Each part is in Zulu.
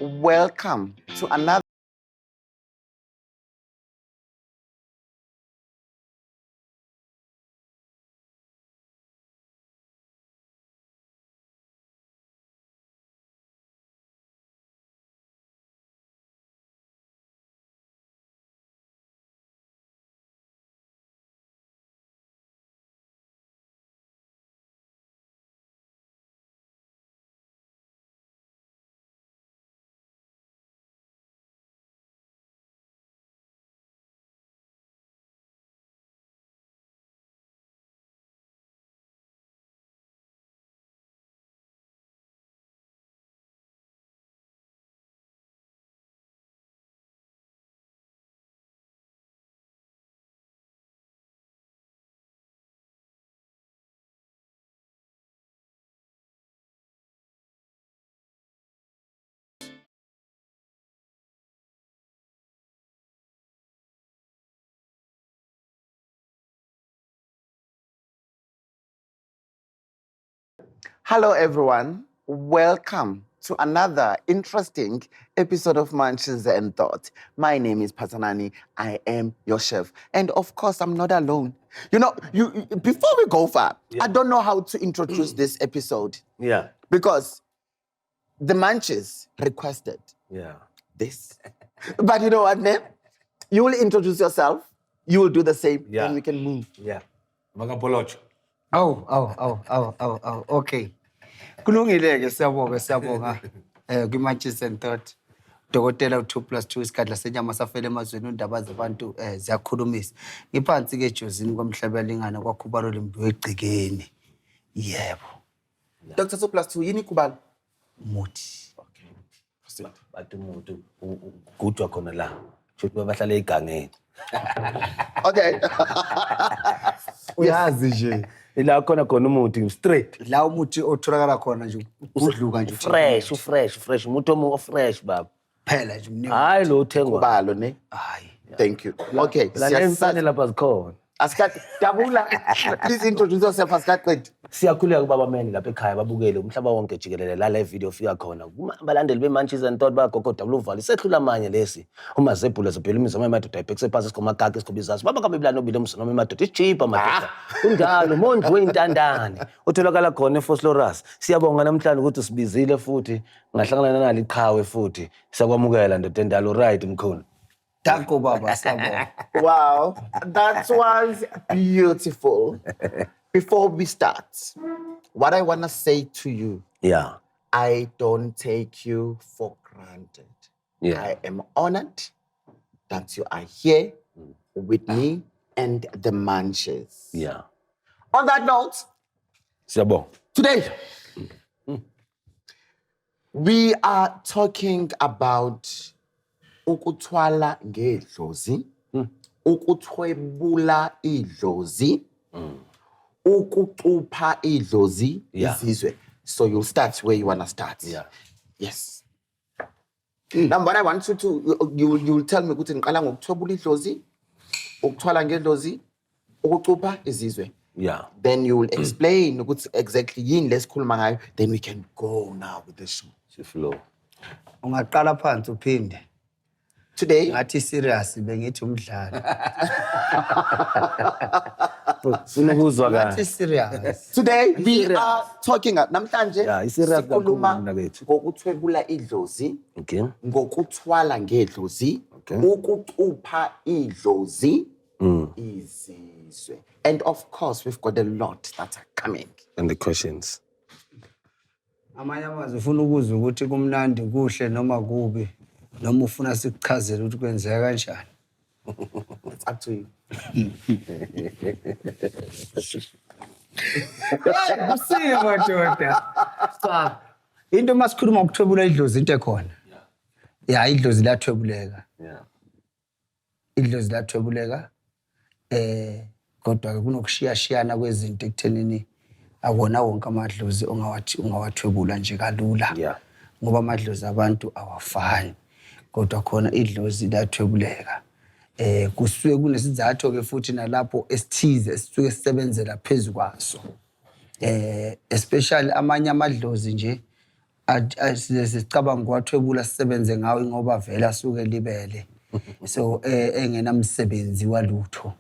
Welcome to another Hello, everyone. Welcome to another interesting episode of Munchies and Thought. My name is Phatanani. I am your chef. And of course, I'm not alone. You know, before we go far, I don't know how to introduce this episode. Because the Munchies requested this. But you know what, Ned? You will introduce yourself. You will do the same. Then we can move. Makapolocho. Awu, awu, awu, awu, awu, awu. Okay. Kulungile ke, siyabonga, siyabonga. Kwi-Munchies and Thought. Dokotela u2 plus 2, isigadla senyama safela emazweni, undaba zabantu ziyakhulumisa. Ngiphansi ke ejozini komhlaba lingana kwakhubalo lembiwe egcikeni. Yebo. Dr. 2 plus 2, yini kubalo? Muthi. Okay. Proceed. Bathi umuntu ugujwa khona la. Shuthi bahlala egangeni. Okay. Uyazi nje. Ila khona khona umuthi straight. La umuthi otholakala khona nje udluka nje. Fresh, fresh, fresh. Umuntu omu fresh baba. Phela nje umningi. Hayi lo uthengwa. Kubalo, ne? Hayi. Thank you. Okay. La nemfane lapha zikhona. Asikade Dabula, please introduce yourself, asikaqedi. Siyakhuleka kubaba Meni lapha ekhaya, babukele umhlaba wonke jikelele la le video fika khona. Abalandeli be-Munchies and Thought bayagogoda kuluvalo. Isehlula amanye lesi. Uma zebhula zibhela imizamo emadoda ibhekise phansi isikhoma kaka isikhoba izazi. Baba kabebulana obile umzini noma emadoda isijibha madoda. Kunjalo mondli weyintandane. Utholakala khona eVosloorus. Siyabonga namhlanje ukuthi usibizile futhi ngahlangana nalo iqhawe futhi. Siyakwamukela ndoda endalo, right mkhulu. Danko baba, siyabonga. Wow, that was beautiful. Before we start, what I want to say to you, I don't take you for granted. I am honored that you are here with me and the Munchies. On that note, Siyabonga. Today, we are talking about ukuthwala ngedlozi, ukuthwebula idlozi, ukucupha idlozi izizwe. So you'll start where you want to start. Yes. Now, what I want you to, you will tell me ukuthi ngiqala ngokuthwebula idlozi, ukuthwala ngedlozi, ukucupha izizwe. Then you will explain ukuthi exactly yini lesikhuluma ngayo, then we can go now with the show. Siflow. Ungaqala phansi uphinde. Today, Ngathi serious, bengithi umdlalo. Funa ukuzwa Ngathi kahle. serious. Today we are talking namhlanje Yeah, i-serious sikhuluma kakhulu mnakethu. ngokuthwebula idlozi, ngokuthwala ngedlozi, ukucupha idlozi izizwe. And of course we've got a lot that are coming. And the questions. Amanye amazwi, ufuna ukuzwa ukuthi kumnandi, kuhle noma kubi, noma ufuna sikuchazele ukuthi kwenzeka kanjani? It's up to you. Kusile madoda. Cha. Into masikhuluma ngokuthwebula idlozi, into ekhona. Ya, idlozi liyathwebuleka. Idlozi liyathwebuleka. Kodwa ke kunokushiyashiyana kwezinto ekuthenini akona wonke amadlozi ongawathi ungawathwebula nje kalula. Ngoba amadlozi abantu awafani. Kodwa khona idlozi liyathwebuleka. Kusuke kunesizathu ke futhi nalapho esithize esisuke sisebenzela phezulu kwaso. Especially amanye amadlozi nje Sicabanga ukuwathwebula sisebenze ngawo ngoba vele asuke libele. So engenamsebenzi walutho.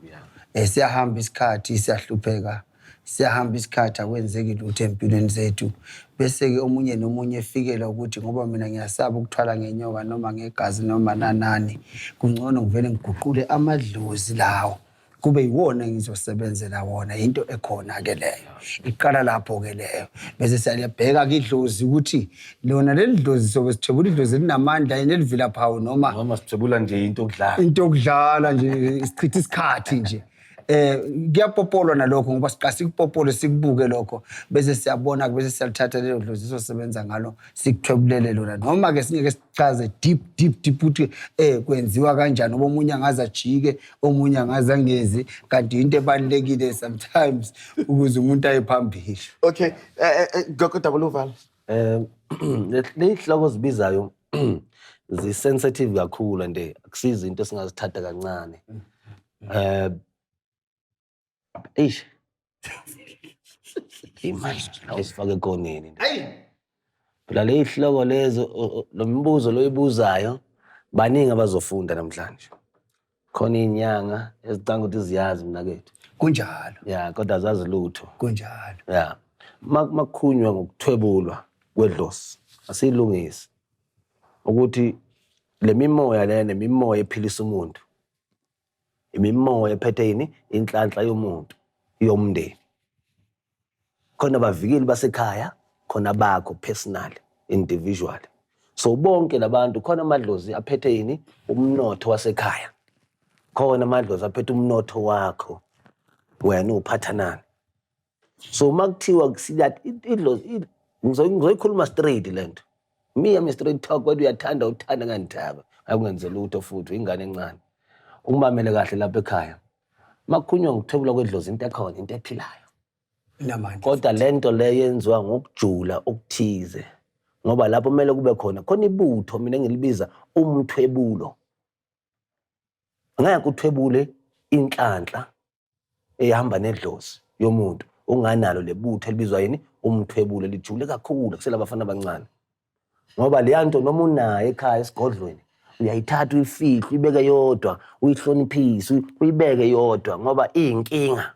Siyahamba isikhathi, siyahlupheka. Siyahamba isikhathi, akwenzeki lutho empilweni zethu. Bese-ke omunye nomunye efikela ukuthi ngoba mina ngiyasaba ukuthwala ngenyoka noma ngegazi noma nanani, kungcono ngivele ngiguqule amadlozi lawo kube yiwona engizosebenzela wona. Into ekhona-ke leyo, iqala lapho-ke leyo. Bese siyalibheka-ke idlozi ukuthi lona leli dlozi sobe sithwebula idlozi elinamandla yini, elivilaphayo noma Noma sithwebula nje into yokudlala. Into yokudlala nje, sichitha isikhathi nje. Kuyapopolwa nalokho ngoba siqase sikupopole, sikubuke lokho, bese siyabona, bese siyalithatha lelo dlozi sizosebenza ngalo, sikuthwebulele lona. Noma ke singeke sichaze deep deep deep ukuthi kwenziwa kanjani, ngoba omunye angaze ajike, omunye angaze angezi, kanti into ebalulekile sometimes ukuze umuntu aye phambili. Okay, Gogo Dabuluvala. Ley'hloko zibizayo zi-sensitive kakhulu and akusizo into esingazithatha kancane. Eish. Imanje awusifake ekoneni. Ayi. Phela ley'hloko lezo, lo mbuzo loyibuzayo, baningi abazofunda namhlanje. Khona iy'nyanga ezicanga ukuthi ziyazi mnakethu. Kunjalo. Ya, kodwa azazi lutho. Kunjalo. Ya. Makukhulunywa ngokuthwebulwa kwedlozi, asiyilungisi. Ukuthi le mimoya le nemimoya ephilisa umuntu. Imimoya ephethe yini? Inhlanhla yomuntu, yomndeni. Khona abavikeli basekhaya, khona bakho personally, individually. So bonke labantu khona amadlozi aphethe yini? Umnotho wasekhaya. Khona amadlozi aphethe umnotho wakho. Wena uphatha nani? So makuthiwa idlozi, ngizoyikhuluma straight lento. Me, I'm a straight talk, whether uyathanda uthanda ngandaba. Akungenze lutho futhi ingane encane. Ungibamele kahle lapha ekhaya. Makukhulunywa ngokuthwebula kwedlozi, into ekhona, into ephilayo. Inamandla. Kodwa lento le yenziwa ngokujula okuthize. Ngoba lapho kumele kube khona khona ibutho, mina engilibiza umthwebulo. Ngeke uthwebule inhlanhla ehamba nedlozi yomuntu unganalo lebutho elibizwa yini? Umthwebulo, lijule kakhulu kusela abafana abancane. Ngoba leya nto noma unayo ekhaya esigodlweni, uyayithatha uyifihle, uyibeke yodwa, uyihloniphise, uyibeke yodwa ngoba iyinkinga.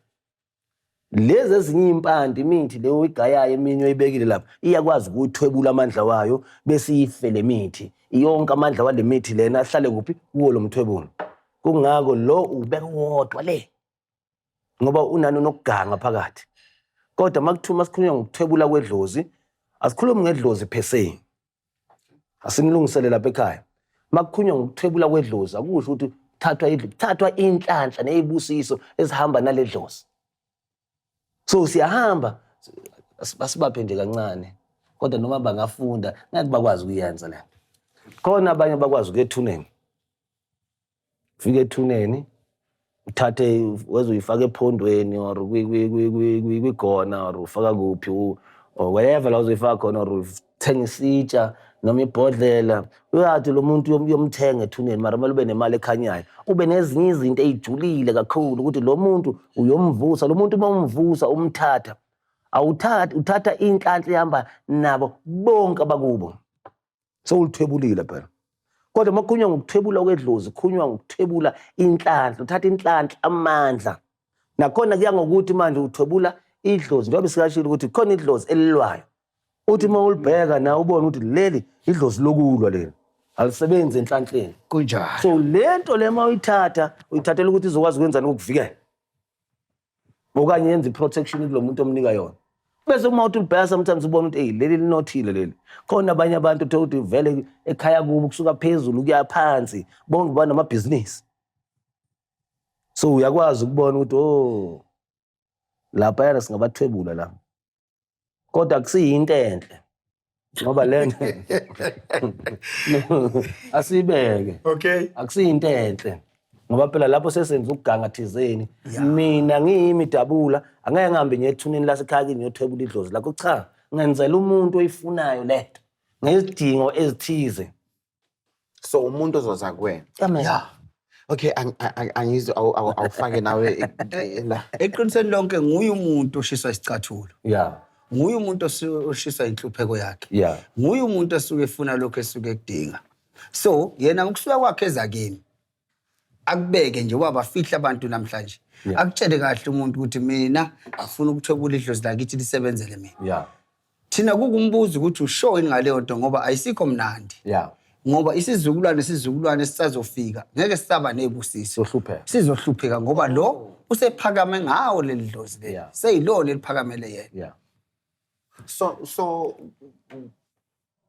Lezi ezinye iy'mpande, imithi leyo oyigayayo eminye oyibekile lapha, iyakwazi ukuyithwebula amandla wayo bese ife le mithi. Yonke amandla wale mithi lena ahlale kuphi? Kuwo lo mthwebulo. Kungako lo ubeka wodwa le. Ngoba unani unokuganga phakathi. Kodwa makuthiwa masikhulunywa ngokuthwebula kwedlozi, asikhulumi ngedlozi per se. Asinilungisele lapha ekhaya. Makukhulunywa ngokuthwebula kwedlozi, akusho ukuthi kuthathwa idlozi, kuthathwa inhlanhla nezibusiso ezihamba nale dlozi. So siyahamba asibaphe nje kancane. Kodwa noma bangafunda ngeke bakwazi ukuyenza le nto. Khona abanye bakwazi ukuya ethuneni. Ufike ethuneni uthathe wezoyifaka ephondweni or kwigona or ufaka kuphi or wherever la uzoyifaka khona, or uthenga isitsha noma ibhodlela. Uyathi lo muntu uyomthenga ethuneni, mara kumele ube nemali ekhanyayo, ube nezinye izinto ey'julile kakhulu ukuthi lo muntu uyomvusa. Lo muntu uma umvusa umthatha, awuthathi, uthatha inhlanhla ehamba nabo bonke abakubo. Sewulithwebulile phela. Kodwa uma kukhulunywa ngokuthwebula kwedlozi, kukhulunywa ngokuthwebula inhlanhla, uthatha inhlanhla, amandla. Nakhona kuya ngokuthi manje uthwebula idlozi, njengoba sikashilo ukuthi khona idlozi elilwayo. Uthi uma ulibheka nawe ubone ukuthi leli idlozi lokulwa leli, alisebenzi enhlanhleni. Kunjalo. So lento le uma uyithatha, uyithathela ukuthi izokwazi ukwenzani, ukukuvikela. Okanye yenze i-protection kulo muntu omnika yona. Bese uma uthi ulibheka sometimes ubona ukuthi hey, leli linothile leli. Khona abanye abantu uthola ukuthi vele ekhaya kubo kusuka phezulu kuya phansi bonke banamabhizinisi. So uyakwazi ukubona ukuthi oh lapha yana singabathwebula la. Kodwa akusiyinto enhle. Ngoba le nto asibeke. Akusiyinto enhle. Ngoba phela lapho sesenza ukuganga thizeni. Mina ngiyimi dabula, angeke ngihambe ngiye ethuneni lasekhaya kimi ngiyothwebula idlozi lakho. Cha, ngenzela umuntu oyifunayo lento ngezidingo ezithize. So umuntu ozoza kuwena. Amen. Yeah. Okay, angizwe awufake nawe la. Eqinisweni lonke nguye umuntu oshiswa isicathulo. Nguye umuntu oshiswa inhlupheko yakhe. Nguye umuntu osuke efuna lokho esuke ekudinga. So yena ngokusuka kwakhe eza kimi, akubeke nje wabafihla abantu namhlanje. Akutshele kahle umuntu ukuthi mina afuna ukuthwebula idlozi lakithi lisebenzele mina. Thina kukumbuza ukuthi usho yini ngaleyo nto, ngoba ayisikho mnandi. Ngoba isizukulwane sizukulwane sisazofika, ngeke sisaba nezibusiso. Sizohlupheka. Sizohlupheka ngoba lo usephakame ngawo leli dlozi leli. Seyilona eliphakamele yena. So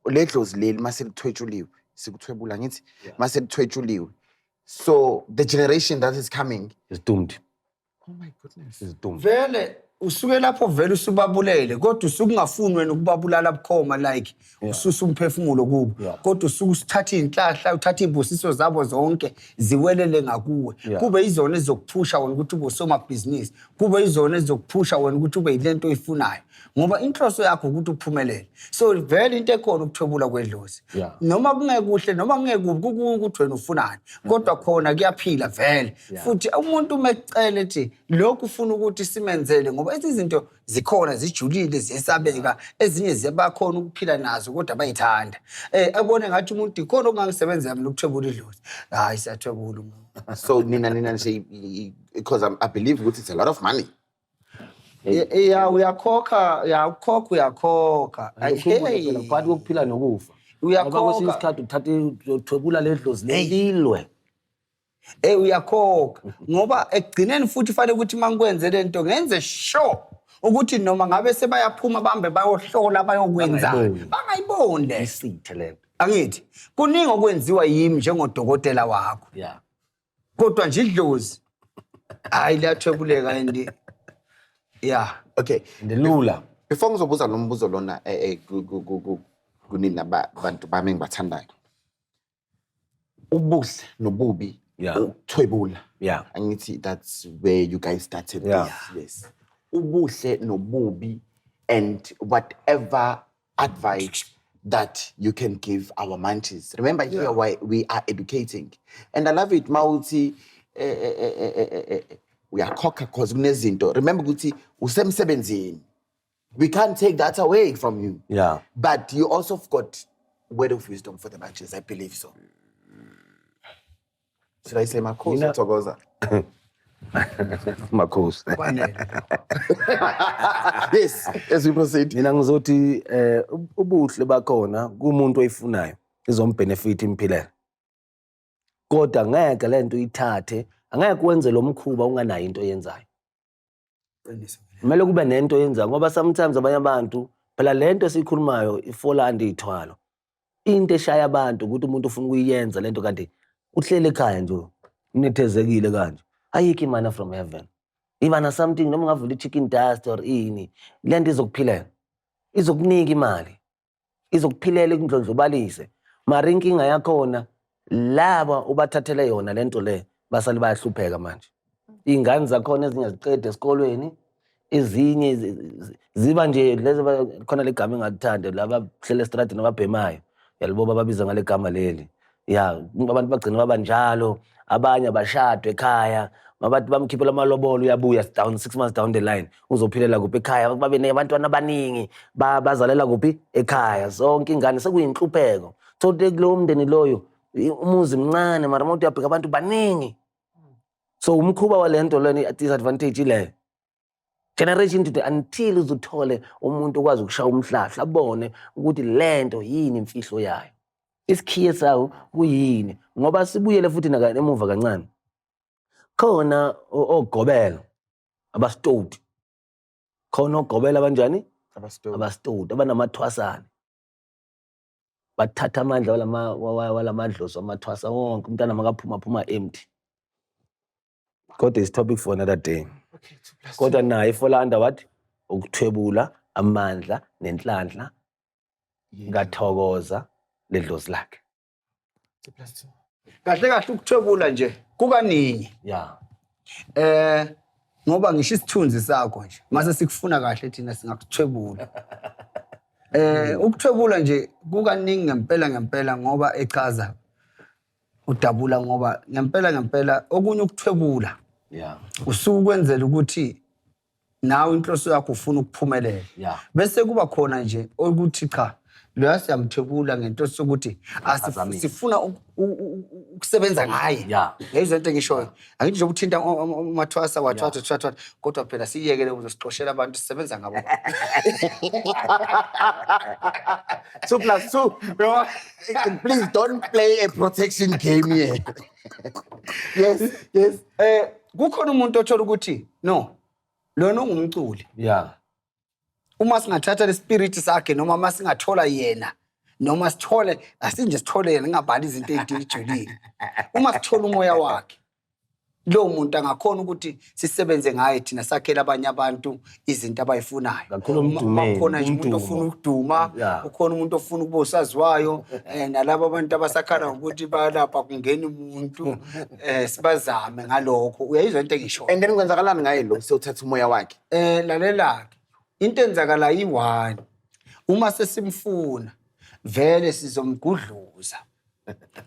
le dlozi leli mase lithwetshuliwe, sikuthwebula ngithi mase lithwetshuliwe. So the generation that is coming is doomed. Oh my goodness. Is doomed. Vele usuke lapho vele usubabulele, kodwa usuke ungafuni wena ukubabulala bukhoma, like ususa umphefumulo kubo. Kodwa usuke usithatha iy'nhlahla, uthatha iy'busiso zabo zonke ziwelele ngakuwe. Kube izona ezizokuphusha wena ukuthi ube usomabhizinisi, kube izona ezizokuphusha wena ukuthi ube yile nto oyifunayo, ngoba inhloso yakho ukuthi uphumelele. So vele into ekhona ukuthwebula kwedlozi. Noma kungekuhle noma kungekubi, kukuwe ukuthi wena ufunani, kodwa khona kuyaphila vele. Futhi umuntu uma ekucela ethi lokhu ufuna ukuthi simenzele, ngoba ezinye izinto zikhona zijulile, ziyesabeka, ezinye ziyabakhona ukuphila nazo kodwa bayithanda. Abone ngathi umuntu ikhona okungangisebenzela mina ukuthwebula idlozi. Hayi, siyathwebula umuntu. So nina nje, because I believe ukuthi it's a lot of money. Ya, uyakhokha, uyakhokha, uyakhokha. Ay, Hey. phela phakathi kokuphila nokufa. Uyakhokha. Ngoba kwesinye isikhathi uthatha uthwebula le dlozi lelilwe. Uyakhokha. Ngoba ekugcineni futhi fanele ukuthi uma ngikwenze le nto ngenze sure ukuthi noma ngabe sebayaphuma bambe bayohlola bayokwenzani. Bangayiboni. Bangayiboni le. Isithe le nto. Angithi kuningi okwenziwa yimi njengodokotela wakho. Kodwa nje idlozi hayi liyathwebuleka and yeah. Okay. Ndilula. Before ngizobuza lo mbuzo lona kunina bantu bami engibathandayo. Ubuhle nobubi ukuthwebula. Angithi that's where you guys started this. Yes. Ubuhle nobubi and whatever advice that you can give our munchies. Remember here why we are educating. And I love it, Mauti, we are cocker cause kunezinto. Remember ukuthi usemsebenzini. We can't take that away from you. But you also got word of wisdom for the munchies, I believe so. Should I say Makhosi Mina or Thokoza? Makhosi. Kwanele. Yes, as we proceed. Mina ngizothi ubuhle bakhona kumuntu oyifunayo izombenefit impilelo. Kodwa ngeke lento uyithathe, angeke wenze lo mkhuba unganayo into oyenzayo. Qiniso. Kumele kube nento oyenzayo ngoba sometimes abanye abantu phela lento esiyikhulumayo ifola andiyithwalo. Into eshaya abantu ukuthi umuntu ufuna ukuyenza lento kanti uhlele ekhaya nje unethezekile kanje. Ayikho imana from heaven. Iba na something noma ungavula i-chicken dust or ini, lento izokuphilela. Izokunika imali. Izokuphilela ikundlondlobalise. Mara inkinga yakhona laba ubathathele yona lento le basale bayahlupheka manje. Iy'ngane zakhona ezinye ziqede esikolweni, ezinye ziba nje lezi khona le gama engalithanda laba hlele estradini ababhemayo. Yaliboba babiza ngale gama leli. Ya, abantu bagcina babanjalo, abanye abashadwe ekhaya, mabathi bamkhiphela amalobolo uyabuya down 6 months down the line uzophilela kuphi ekhaya, babe nabantwana abaningi, bazalela kuphi ekhaya. Zonke ingane sekuyinhlupheko. Thola kulowo mndeni loyo umuzi mncane mara uma uyabheka abantu baningi. So umkhuba walento lena disadvantage ile. Generation to the until uzuthole umuntu okwazi ukushaya umhlahla abone ukuthi lento yini imfihlo yayo. Isikhiye sawo kuyini ngoba sibuyele futhi emuva kancane. Khona ogobela abastoti. Khona ogobela abanjani? Abastoti. Abastoti abanamathwasana. Bathatha amandla walamadlozi amathwasa wonke umntana makaphuma phuma empty. Kodwa is topic for another day. Okay, two plus two. Kodwa naye ifola under what? Ukuthwebula amandla nenhlanhla ngathokoza ledlozi lakhe. 2 plus 2. Kahle kahle ukuthwebula nje kukaningi. Ngoba ngisho isithunzi sakho nje mase sikufuna kahle thina singakuthwebula. Ukuthwebula nje kukaningi ngempela ngempela ngoba echaza udabula ngoba ngempela ngempela okunye ukuthwebula. Usuke ukwenzela ukuthi Nawe inhloso yakho ufuna ukuphumelela. Bese kuba khona nje ukuthi cha, loya siyamthwebula ngenhloso yokuthi Aphazamile. sifuna ukusebenza ngaye. Yayizwa into engishoyo. Angithi nje ukuthinta umathwasa wathwatha thwatha, kodwa phela siyekele ukuze sixoshele abantu sisebenza ngabo. 2 plus 2. Please don't play a protection game here. Yes. Kukhona umuntu othola ukuthi no, lona ungumculi. Uma singathatha le spirit sakhe noma uma singathola yena noma sithole asinje sithole yena ngingabhali izinto ezijulile. Uma sithola umoya wakhe, lo muntu angakhona ukuthi sisebenze ngaye thina sakhele abanye abantu izinto abayifunayo. Kakhulu Uma umdumeni, kukhona nje umuntu umdumo. ofuna ukuduma, ukhona umuntu ofuna ukuba usaziwayo, nalabo abantu abasakhala ngokuthi balapha kungena umuntu, sibazame ngalokho. Uyayizwa into engishoyo? And then kwenzakalani ngaye lo sewuthatha umoya wakhe? Lalela-ke. Into enzakala iyi-one. Uma sesimfuna, vele sizomgudluza.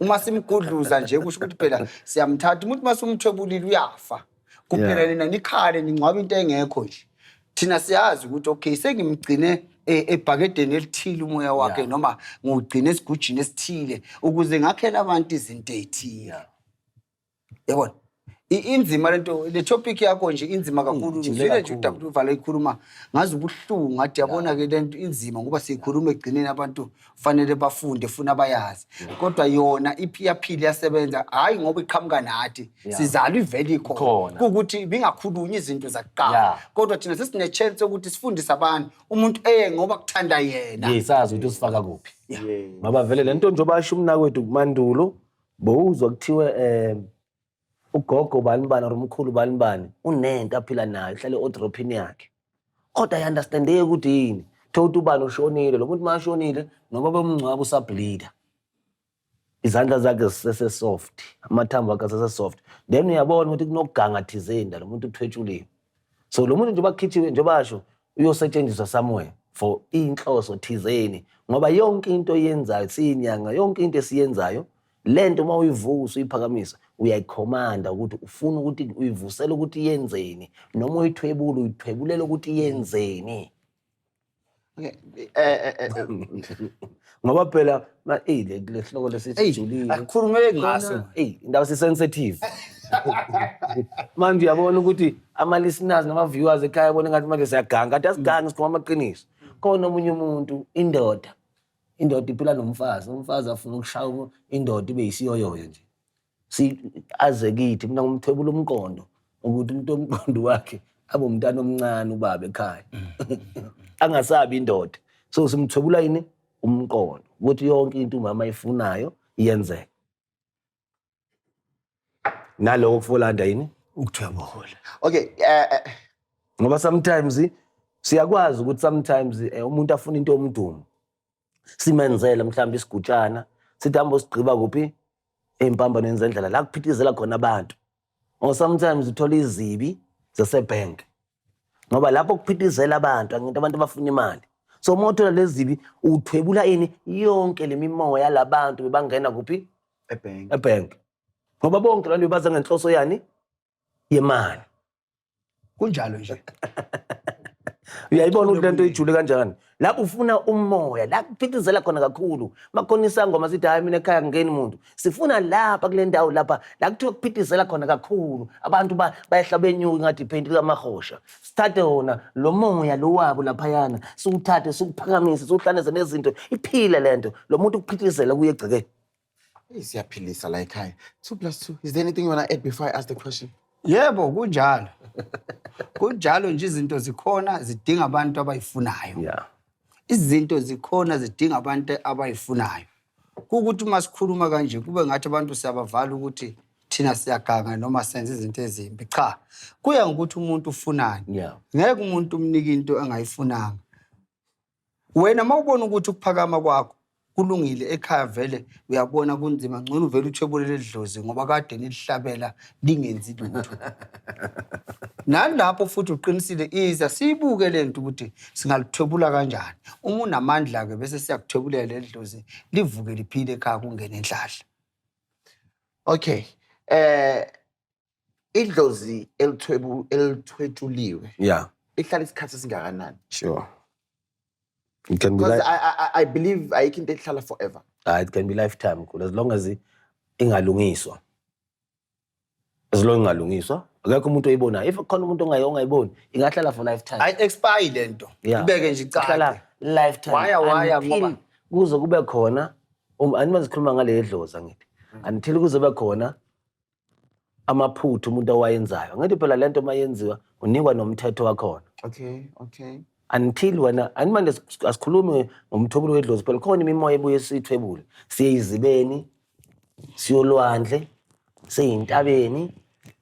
Uma simgudluza nje kusho ukuthi phela siyamthatha. Umuntu uma sumthwebulile uyafa. Kuphela nina nikhale ningcwabe into engekho nje. Thina siyazi ukuthi okay sengimgcine ebhakedeni elithile umoya wakhe noma ngiwugcine esigujini esithile ukuze ngakhele abantu izinto ezithile. Yabona? Inzima lento, le topic yakho nje inzima kakhulu. Ijule Ngizwile nje kakhulu. uDr. Vala ikhuluma ngazi ubuhlungu ngathi yabona ke lento inzima ngoba siyikhuluma egcineni abantu fanele bafunde funa bayazi. Kodwa yona iyaphila iyasebenza hayi ngoba iqhamuka nathi. Sizalwa ivele ikhona. Ikhona. Kuwukuthi bingakhulunywa izinto zakuqala. Kodwa thina sesine chance yokuthi sifundise abantu umuntu eye ngoba kuthanda yena. Yes, sazi ukuthi usifaka kuphi. Ngoba vele lento njengoba asho umnakwethu kumandulo bowuzwa kuthiwe ugogo bani bani or umkhulu bani bani unento aphila nayo ihlale odrophini yakhe. Kodwa ayi-understandeki ukuthi yini. Thola ukuthi ubani ushonile, lo muntu mashonile noma bemngcwaba usableeda. Izandla zakhe zisese soft, amathambo akhe asese soft. Then uyabona ukuthi kunokuganga thizeni la, lo muntu uthwetshuliwe. So lo muntu njengoba akhitshiwe, njengoba asho, uyosetshenziswa somewhere for inhloso thizeni, ngoba yonke into oyenzayo siyinyanga, yonke into esiyenzayo lento uma uyivusa uyiphakamisa uyayikhomanda ukuthi ufuna ukuthi uyivusele ukuthi yenzeni, noma uyithwebule uyithwebulela ukuthi yenzeni. Ngoba phela ma, ey, le hloko lesithi Ey, julile. Akukhulumeki ngaso. Khona, ey, indawo si-sensitive. Manje uyabona ukuthi ama-listeners nama-viewers ekhaya bona ngathi manje siyaganga, kanti asigangi, sikhuluma amaqiniso. Khona omunye umuntu, indoda, indoda iphila nomfazi, umfazi afuna ukushaya indoda ibe yisiyoyoyo nje. Aze kithi, mina ngimthwebula umqondo ukuthi umuntu omqondo wakhe abe umntana omncane ubaba ekhaya. Angasabi indoda. So simthwebula yini? Umqondo ukuthi yonke into umama ayifunayo iyenzeke. Naloko kufolanda yini? Ukuthwebula. Okay, Ngoba sometimes siyakwazi ukuthi sometimes umuntu afuna into yomdumo. Simenzele mhlawumbe isigutshana, sithi hamba usigqiba kuphi? Empambanweni zendlela la kuphithizela khona abantu. Or sometimes uthola izibi zasebank. Ngoba lapho kuphithizela abantu, angithi abantu abafuna imali. So uma uthola lezi zibi uthwebula ini yonke lemimoya yalabantu bebangena kuphi? Ebank. Ebank. Ngoba bonke abantu bebaza ngenhloso yani? Yemali. Kunjalo nje. Uyayibona ukuthi lento ijule kanjani? Lapho ufuna umoya, la kuphithizela khona kakhulu. Makhona isangoma sithi hayi mina ekhaya ngeni muntu. Sifuna lapha kule ndawo lapha, la kuthiwa kuphithizela khona kakhulu. Abantu bayehla benyuka ngathi iphenti likamahosha. Sithathe wona lo moya lo wabo laphayana, siwuthathe siwuphakamise, siwuhlanganise nezinto, iphile lento. Lo muntu ukuphithizela kuye egcekeni. Hey, siyaphilisa la ekhaya. 2 plus 2. Is there anything you want to add before I ask the question? Yebo, kunjalo. Kunjalo nje izinto zikhona zidinga abantu abayifunayo. Izinto zikhona zidinga abantu abayifunayo. Kukuthi uma sikhuluma kanje kube ngathi abantu siyabavala ukuthi thina siyaganga noma senza izinto ezimbi. Cha, kuya ngokuthi umuntu ufunani. Ngeke umuntu umnike into angayifunanga. Wena mawubona ukuthi ukuphakama kwakho kulungile ekhaya vele uyabona kunzima, ngcono uvele uthwebule ledlozi ngoba kade nilihlabela lingenzi lutho. Nalapho futhi uqinisile, iza siyibuke lento ukuthi singalithwebula kanjani. Uma unamandla ke bese siyakuthwebulela ledlozi livuke liphile ekhaya kungene inhlahla. Okay. Idlozi elithwetshuliwe. Ihlala isikhathi esingakanani? Sure, it can be Because like, I believe ayikho into ehlala forever. Ah, it can be lifetime mkhulu, as long as ingalungiswa, as long ingalungiswa, akekho umuntu oyibonayo. If khona umuntu ongayiboni, ingahlala for lifetime. Ayi-expire le nto. Yeah. Ibeke nje Ihlala icade. lifetime. Waya, waya, Until ngoba- kuze kube khona anima sikhuluma ngale dlozi, angithi until kuze kube khona amaphutha umuntu awayenzayo. Angithi phela lento uma yenziwa unikwa nomthetho wakhona. Until wena animanje asikhulumi ngomthwebulo wedlozi phela, khona imimoya ebuye siyithwebule, siye izibeni, siyolwandle, seyintabeni,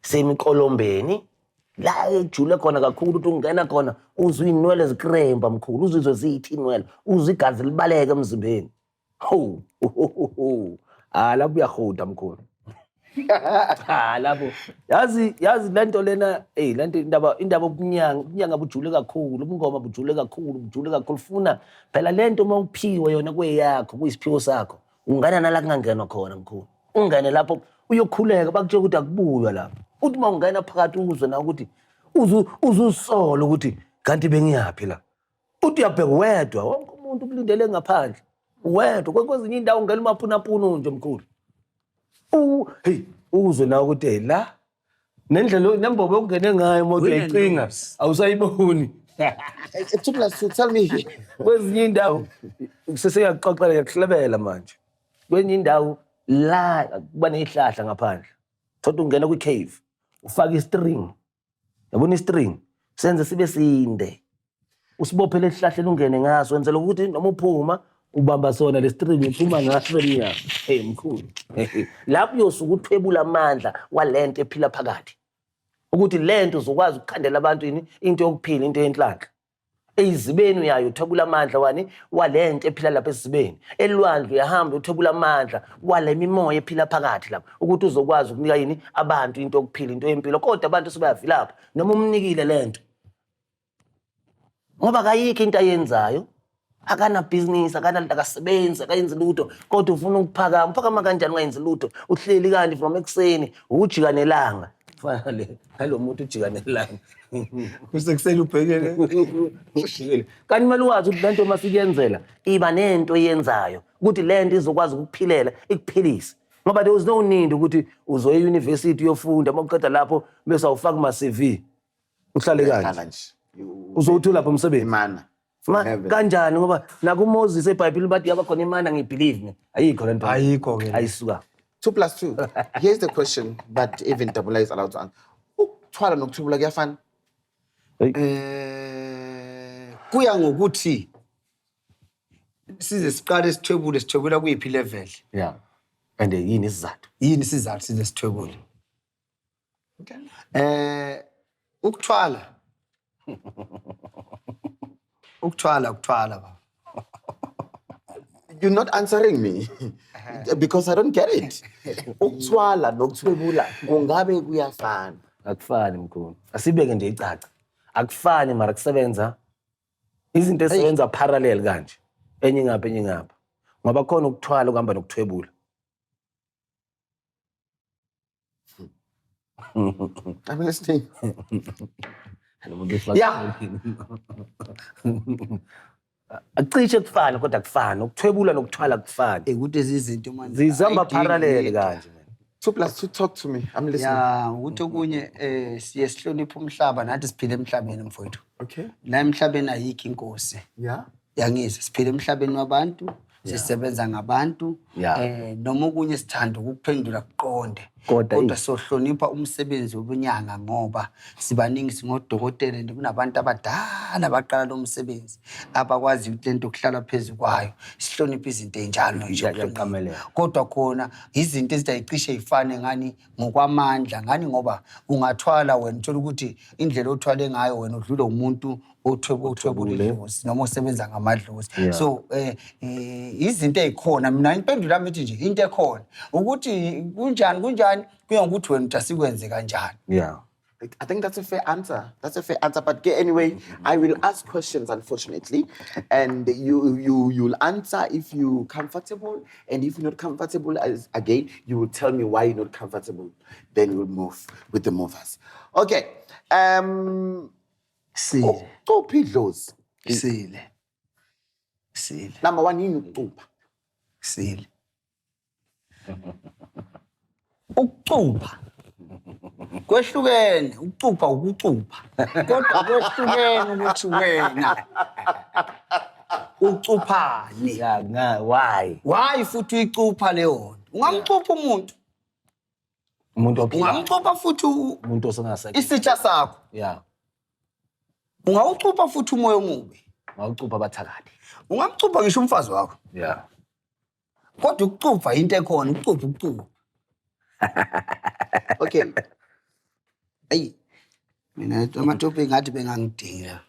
semiqolombeni, la ejule khona kakhulu, ukuthi ungena khona uzwe iy'nwele zikremba mkhulu, uzizwe ziyithi inwele, uzwe igazi libaleke emzimbeni. Hawu, ah, lapho uyahuda mkhulu. Ah, lapho yazi lento lena, ey, lento indaba obunyanga, ubunyanga bujule kakhulu, ubungoma bujule kakhulu, bujule kakhulu. Funa phela lento uma uphiwe yona kweyakho, kuyisiphiwo sakho, ungana nala kungangenwa khona mkhulu. Ungene lapho uyokhuleka, bakutshela ukuthi akubuywa lapho. Uthi uma ungena phakathi uzwe na ukuthi uzusola ukuthi kanti bengiyaphi la. Uthi uyabheka wedwa, wonke umuntu ukulindele ngaphandle, wedwa kwezinye indawo ungena umapunapunu nje mkhulu. Hey, uzwe nawe ukuthi hey, la nendlela nembobo yokungene ngayo imoto Win and uyayicinga, lose. awusayiboni. 2 plus 2, tell me. Kwezinye indawo seseyakuxoxela, yakuhlebela manje. Kwenye indawo la kuba nezihlahla ngaphandle, thola ungena kwi-cave, ufake i-string, yabona i-string senze sibe sinde, usibophele esihlahleni, ungene ngaso, wenzela ukuthi noma uphuma ubamba sona le string, uphuma ngaso emnyango. Hey mkhulu, lapho uyosuke uthwebula amandla walento ephila phakathi, ukuthi lento uzokwazi ukukhandela abantu ini, into yokuphila, into yenhlanhla. Eyizibeni uyayo uthwebula amandla wani, walento ephila lapha esizibeni. Elwandle uyahamba uthwebula amandla wale mimoya ephila phakathi lapha, ukuthi uzokwazi ukunika yini abantu into yokuphila, into yempilo. Kodwa abantu sebayavilapha noma umnikile lento, ngoba kayikho into ayenzayo, akanabhizinisi, akasebenzi, akayenzi lutho, kodwa ufuna ukuphakama. Uphakama kanjani ungayenzi lutho? Uhleli kanti from ekuseni ujika nelanga, fana le nalo muntu ujika nelanga. Kusekuseni ubhekele. Ujikele. Kanti kumele wazi ukuthi lento uma sikuyenzela iba nento eyenzayo, ukuthi lento izokwazi ukukuphilela, ikuphilise, ngoba there was no need ukuthi uzoya e-university uyofunda, uma uqeda lapho bese awufaka kuma-CV, uhlale kanje. Hlala nje. Uzowuthola lapho umsebenzi? Imana from heaven. Kanjani? Ngoba nakuMoses eBhayibheli bathi yaba khona imana. Ngiyibelieve mina, ayikho lento. Ayikho-ke le. Ayisuka. 2 plus 2. Here's the question, but even Dabula is allowed to answer. Ukuthwala nokuthwebula kuyafana? Kuya ngokuthi size siqale sithwebule, sithwebula kuyiphi level? Yeah, and yini isizathu? Yini isizathu size sithwebule? Okay. Ukuthwala baba. You're not answering me because I don't get it. Ukuthwala nokuthwebula kungabe kuyafana? Akufani mkhulu, asibeke nje icaca, akufani, mara kusebenza izinto ezisebenza parallel kanje, enye ingapha, enye ingapha, ngoba khona ukuthwala ukuhamba nokuthwebula. I'm listening. Lo muntu ufaka- Akucishe kufana, kodwa kufana, ukuthwebula nokuthwala kufani. Ukuthi izinto manje Zihamba ayidingi parallel into. kanje, man. 2 plus 2, talk to me. I'm listening. Ya, ukuthi okunye siye sihloniphe umhlaba, nathi siphile emhlabeni mfowethu. La emhlabeni ayikho inkosi. Yangizwa, siphila emhlabeni wabantu, sisebenza ngabantu. Noma okunye sithanda ukuphendula kuqonde, Kodwa kodwa sohlonipha umsebenzi wobunyanga, ngoba sibaningi, singodokotela, and kunabantu abadala abaqala lo msebenzi abakwazi ukuthi lento kuhlala phezu kwayo. Sihloniphe izinto ey'njalo nje. Ngiyaqamelela. Kodwa khona izinto ezithi ayicishe y'fane ngani, ngokwamandla ngani, ngoba ungathwala wena, uthola ukuthi indlela othwale ngayo wena udlule umuntu othwebula idlozi noma osebenza ngamadlozi. So izinto ey'khona, mina impendulo yami ithi nje into ekhona ukuthi kunjani, kunjani, kuya ngokuthi wena uthi asikwenze kanjani. I think that's a fair answer. That's a fair answer. But anyway, I will ask questions, unfortunately, and you'll answer if you're comfortable, and if you're not comfortable, as again, you will tell me why you're not comfortable. Then we'll move with the movers. Okay. Sile. Ukucupha idlozi. Sile. Sile. Number one, yini ukucupha? Sile. Ukucupha. Kwehlukene, ukucupha ukucupha. Kodwa kwehlukene ukuthi wena ucuphani. Yeah, nga why? Why futhi uyicupha leyo nto? Ungamcupha umuntu. Umuntu ophilayo. Ungamcupha futhi Umuntu osengasekho. isitsha sakho. Yeah. Ungawucupha futhi umoya omubi. Ungawucupha abathakathi. Ungamcupha ngisho umfazi wakho. Yeah. Kodwa ukucupha into ekhona, ukucupha ukucupha. Okay. Eyi mina amatopic ngathi bengangidinga.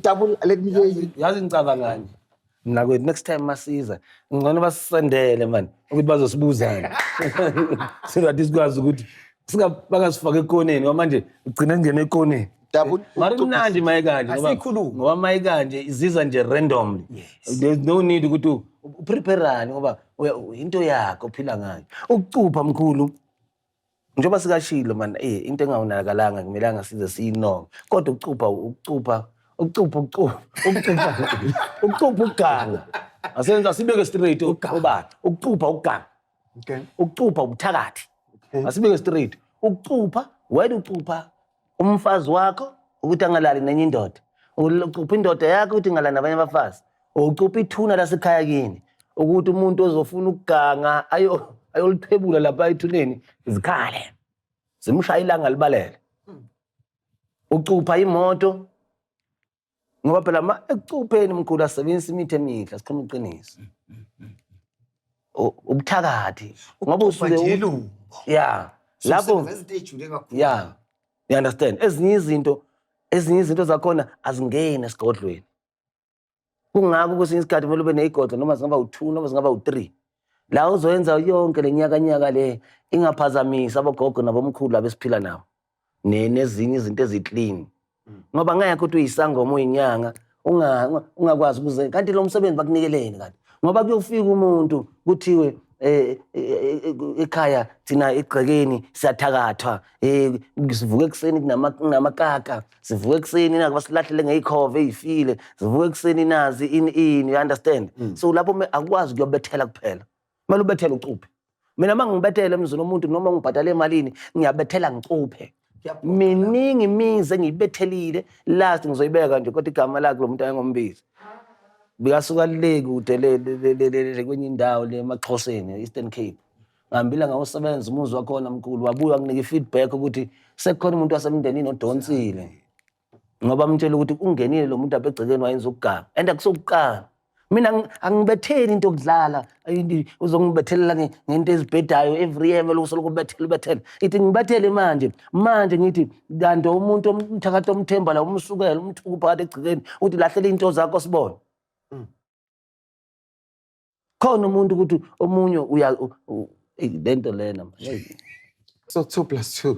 Double, let me hear you. Yazi ngicabangani. Mina kwethu next time masiza ngcono basisendele man ukuthi bazosibuzana. So that sikwazi ukuthi bangasifaka ekoneni ngoba manje ugcina ngene ekoneni. Double. Mara imnandi mayikanje ngoba Asiyikhulume. ngoba mayikanje iziza nje randomly. Yes. There's no need ukuthi upreparani ngoba into yakho ophila ngayo. Ukucupha mkhulu njengoba sikashilo man into engawunakalanga kumelanga size siyinonge. Kodwa ukucupha ukucupha ukucupha ukucupha ukucupha ukucupha ukuganga. Asenza sibeke straight obala. Ukucupha ukuganga. Okay. Ukucupha ubuthakathi. Asibeke straight. Ukucupha wena ucupha umfazi wakho ukuthi angalali nenye indoda. Ucupha indoda yakho ukuthi ingalali nabanye abafazi. Ucupha ithuna lasekhaya kini ukuthi umuntu ozofuna ukuganga ayolithwebula lapha ethuneni zikhale. Zimshaya ilanga libalele. Ucupha imoto ngoba phela ma ekucupheni mkhulu asebenzisa imithi emihle sikhuluma iqiniso. Ubuthakathi ngoba usuke yeah lapho izinto ejule kakhulu. Yeah, you understand. Ezinye izinto zakhona azingeni esigodlweni. Kungakho kwesinye isikhathi kumele ube neyigodlo noma zingaba u2 noma zingaba u3. La uzoyenza yonke le nyaka nyaka le ingaphazamisi abogogo nabomkhulu abesiphila nabo. Nezinye izinto eziclean. Ngoba ngeke ukuthi uyisangoma uyinyanga ungakwazi ukuze kanti lo msebenzi bakunikeleni kanti. Ngoba kuyofika umuntu kuthiwe ekhaya thina egcekeni siyathakathwa, sivuka ekuseni kunamakaka, sivuka ekuseni naku basilahlele ngeyikhova eyifile, sivuka ekuseni nazi ini ini, you understand? So lapho akukwazi ukuyobethela kuphela. Kumele ubethele ucuphe. Mina uma ngibethele emzini womuntu noma ngibhadale emalini, ngiyabethela ngicuphe. Miningi imizi engiyibethelile, last ngizoyibeka nje kodwa igama lakhe lo muntu ayengombizi. Bikasuka le kude le kwenye indawo le emaXhoseni, Eastern Cape. Ngihambile ngawusebenza umuzi wakhona mkhulu, wabuya wanginika i-feedback ukuthi sekukhona umuntu wasemndenini odonsile. Ngoba amtshela ukuthi ungenile lo muntu apha egcekeni wayenza ukuganga. And akusokuqala. Mina angibetheli into yokudlala, uzongibethelela ngento ezibhedayo every year vele usoloko ubethela ubethela. Ithi ngibethele manje, manje ngithi kanti umuntu omthakathi omthemba la umsukela umthuku phakathi egcekeni uthi lahlela into zakho sibone. Khona umuntu ukuthi omunye uya lento lena man. So 2 + 2.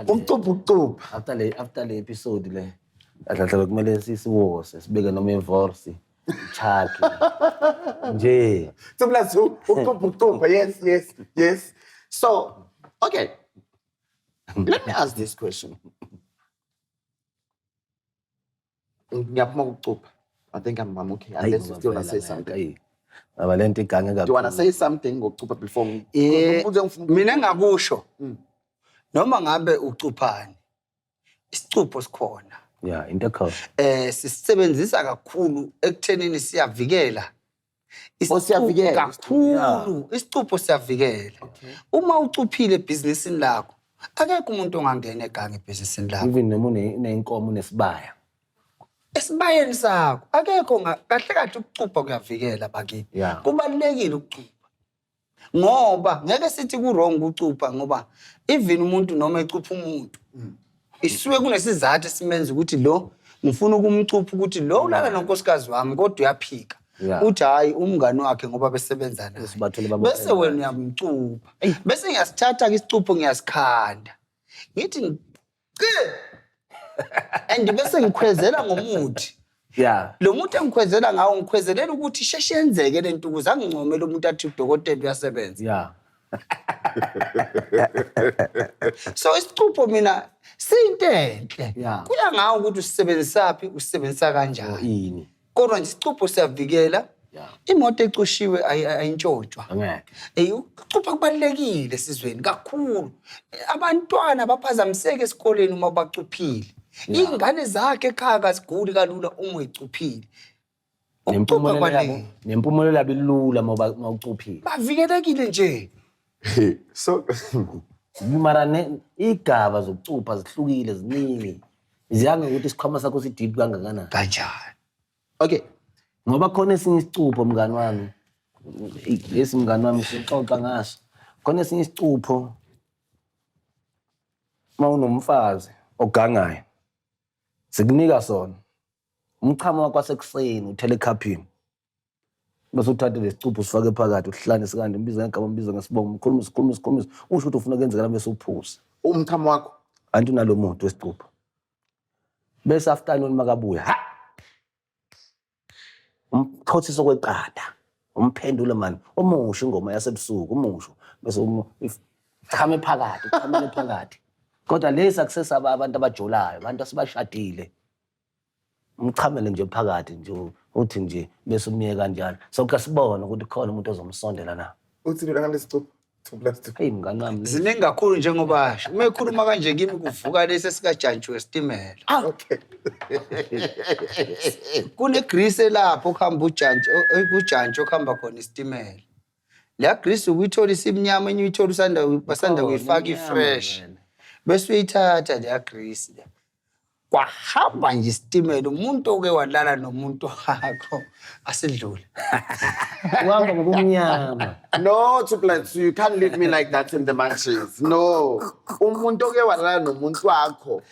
Ukucupha ukucupha. After le episode le kahle kumele sisiwose sibeke noma ivorsi chaki nje. 2 + 2 ukucupha ukucupha. Yes, yes, yes. So, okay. Let me ask this question. Ngiyaphuma ukucupha. I think I'm okay. Unless you still want to say something. Ngoba lento igange Do you want to kakhulu. say something ngokucupha before? Mina engakusho noma ngabe ucuphani isicupho sikhona. Yeah, into ekhona. Sisebenzisa kakhulu ekuthenini siyavikela. Oh, siyavikela. Kakhulu. Isicupho siyavikela. Uma ucuphile ebhizinisini lakho, akekho umuntu ongangena egange ebhizinisini lakho. Even noma unenkomo unesibaya. Esibayeni sakho akekho kahle kahle ukucupha kuyavikela bakithi. Yeah. Kubalulekile ukucupha. Ngoba ngeke sithi ku wrong ukucupha ngoba even umuntu noma ecupha umuntu isuke kunesizathu esimenza ukuthi lo ngifuna ukumcupha ukuthi lo ulala nonkosikazi wami kodwa uyaphika. Yeah. Uthi hayi umngani wakhe ngoba besebenza naye. Bese bathole babophe Bese wena uyamcupha. Bese ngiyasithatha ke isicupho ngiyasikhanda. Ngithi and bese ngikhwezela ngomuthi. Lo muntu engikhwezela ngawo ngikhwezelela ukuthi sheshe yenzeke le nto ukuze angincome lo muntu athi udokotela uyasebenza. So isicupho mina siyinto enhle. Kuya ngawo ukuthi usisebenzisaphi, usisebenzisa kanjani. Ini. Kodwa nje isicupho siyavikela. Imoto ecushiwe ayintshontshwa. Angeke. Ukucupha kubalulekile esizweni kakhulu. Abantwana baphazamiseke esikoleni uma bacuphile. Iy'ngane zakhe ekhaya kaziguli kalula uma uyicuphile. Ukucupha kubalulekile. Nempumelelo yabo ilula uma ucuphile. Bavikelekile nje. So mara igaba zokucupha zihlukile ziningi. Ziya ngokuthi isikhwama sakho si-deep kangakanani. Kanjani? Okay. Ngoba khona esinye isicupho mngani wami. Lesi mngani wami sixoxa ngaso. Khona esinye isicupho uma unomfazi ogangayo. Sikunika sona. Umchamo wakho wasekuseni uthele ekhaphini. Bese uthathe lesicupho usifake phakathi uhlanise kanje umbize ngegama umbize ngesibongo umkhulumise ukhulumise ukhulumise usho ukuthi ufuna kwenzeka bese uphuze. Umchamo wakho anti unalo muntu wesicupho. Bese afternoon makabuya ha umphothiso kweqanda umphendule mani umusho ingoma yasebusuku umusho bese chame phakathi uchamele phakathi. Kodwa lesi akusesaba abantu abajolayo abantu asebashadile. Umchamele nje phakathi nje uthi nje bese umyeke kanjalo. So ke sibone ukuthi khona umuntu ozomsondela na. Uthi lo ngalesicupho 2 plus 2. Hey mngani wami. Ziningi kakhulu njengoba uma ekhuluma kanje kimi kuvuka lesi esikajantshi wesitimela. Okay. Kune grease lapho okuhamba ujantshi kujantshi okuhamba khona isitimela. La grease ukuyithola isimnyama enye uyithola usanda basanda kuyifaka ifresh. Bese uyithatha leya grease le. Kwahamba nje isitimela umuntu oke walala nomuntu wakho asidlule. Uhamba ngobumnyama. No, 2 plus 2, you can't leave me like that in the mansions. No. Umuntu oke walala nomuntu wakho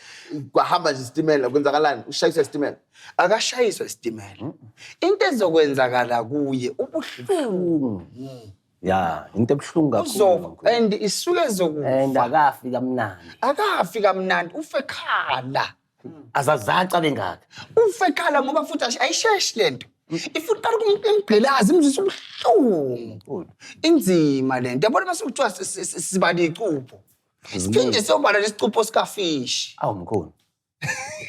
kwahamba nje isitimela kwenzakalani? Ushayiswa isitimela. Akashayiswa isitimela. Into ezokwenzakala kuye ubuhlungu. Ya, into ebuhlungu kakhulu. Uzofa and isuke ezokufa. And akafi kamnandi. Akafi kamnandi, ufe khala. Azazaca bengaka. Ufe khala ngoba futhi ayisheshi lento. Ifuthi qala kumgqilaza imzwisa ubuhlungu. Inzima lento. Yabona mase kuthiwa sibala icupho. Siphinde siyobala lesicupho sikafishi. Awu mkhulu.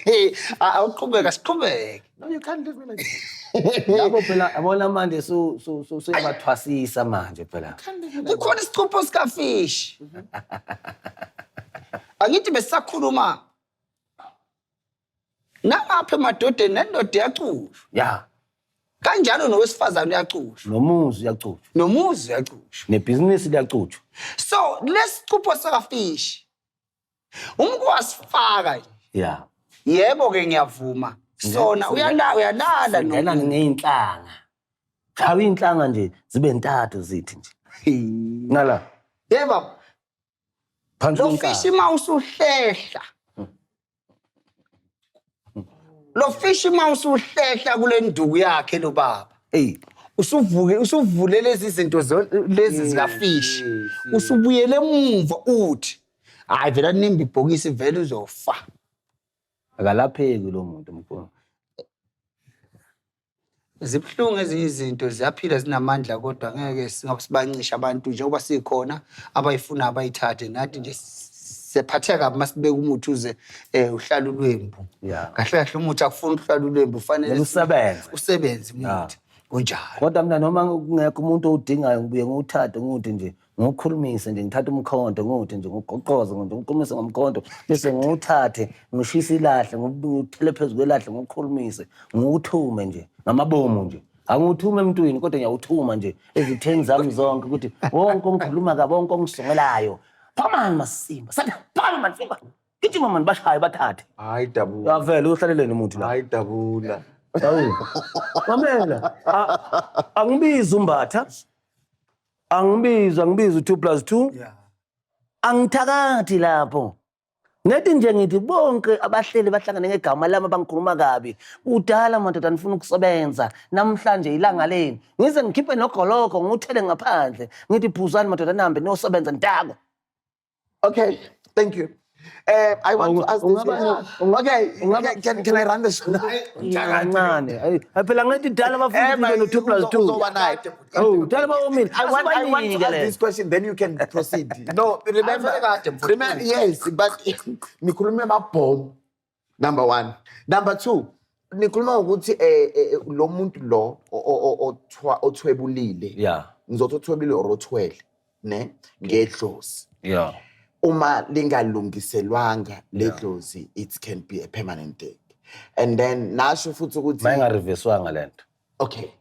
Hey, awuqhubeka siqhubeke. No, you can't leave me like that. Lapho phela yabona manje suyabathwasisa manje phela. Kukhona isicupho sikafishi. Angithi besisakhuluma nangapha emadodeni nendoda iyacushwa. Ya. Kanjalo nowesifazane uyacushwa. Nomuzi uyacushwa. Nomuzi uyacushwa. Nebhizinisi liyacushwa. So lesicupho sikafishi umuntu wasifaka nje. Ya. Yebo ke ngiyavuma. Sona uyalala ngena ngeyinhlanga. Cha inhlanga nje zibe ntathu zithi nje. Ngala. Yebo. Phansi Lo fishi ma usuhlehla. Lo fishi ma usuhlehla kule nduku yakhe lo baba. Hey. Usuvuke usuvule lezi zinto lezi zika fishi. Usubuyele emuva uthi hayi vela nimba ibhokisi vele uzofa. Akalapheki lo muntu mkhulu. Zibuhlungu ezinye izinto ziyaphila zinamandla kodwa ngeke singabancisha abantu njengoba sikhona abayifuna abayithathe nathi nje siyaphatheka masibeka umuthi uze uhlale ulwembu. Kahle kahle umuthi akufuni ukuhlala ulwembu ufanele usebenze. Usebenze umuthi. Kunjalo. Kodwa mina noma kungekho umuntu owudingayo ngibuye ngiwuthathe ngiwuthi nje ngiwukhulumise nje ngithathe umkhonto ngiwuthi nje ngiwugoqoze nje ngiwukhulumise ngomkhonto bese ngiwuthathe ngishise ilahle ngiwuthele phezu kwelahle ngiwukhulumise ngiwuthume nje ngamabomu nje. Angiwuthume emntwini kodwa ngiyawuthuma nje ezitheni zami zonke ukuthi wonke ongikhuluma kabi wonke ongisongelayo phamani masimba sathi phamani masimba gijima mani bashaye bathathe. Hayi dabula. Yavela uhlaleleni umuntu la. Hayi dabula. Hawu. Mamela. Angibizi umbatha. Angibizi 2 + 2. Yeah. Angithakathi lapho. Ngethi nje ngithi bonke abahleli bahlangane ngegama lami abangikhuluma kabi. Kudala madoda nifuna ukusebenza. Namhlanje ilanga leni. Ngize ngikhiphe nogoloko ngiwuthele ngaphandle. Ngithi phuzani madoda nihambe niyosebenza ntako. Okay, thank you. I want to ask this question. Okay, can I run the show? Kancane. Ayi, phela ngithi dala bafuna Man, no 2 plus 2. uzoba nayo. Oh, dala bawomile. I want to ask this question, then you can proceed. No, remember, Kade, mfowethu. remember, yes, but nikhulume amabhomu. Number one. Number two, nikhuluma ngokuthi lo muntu lo othwebulile. Ngizothi othwebulile or othwele, ne? Ngedlozi. Uma lingalungiselwanga ledlozi, it can be a permanent thing. And then nasho futhi ukuthi Mayinga-reverse-wanga lento. Okay.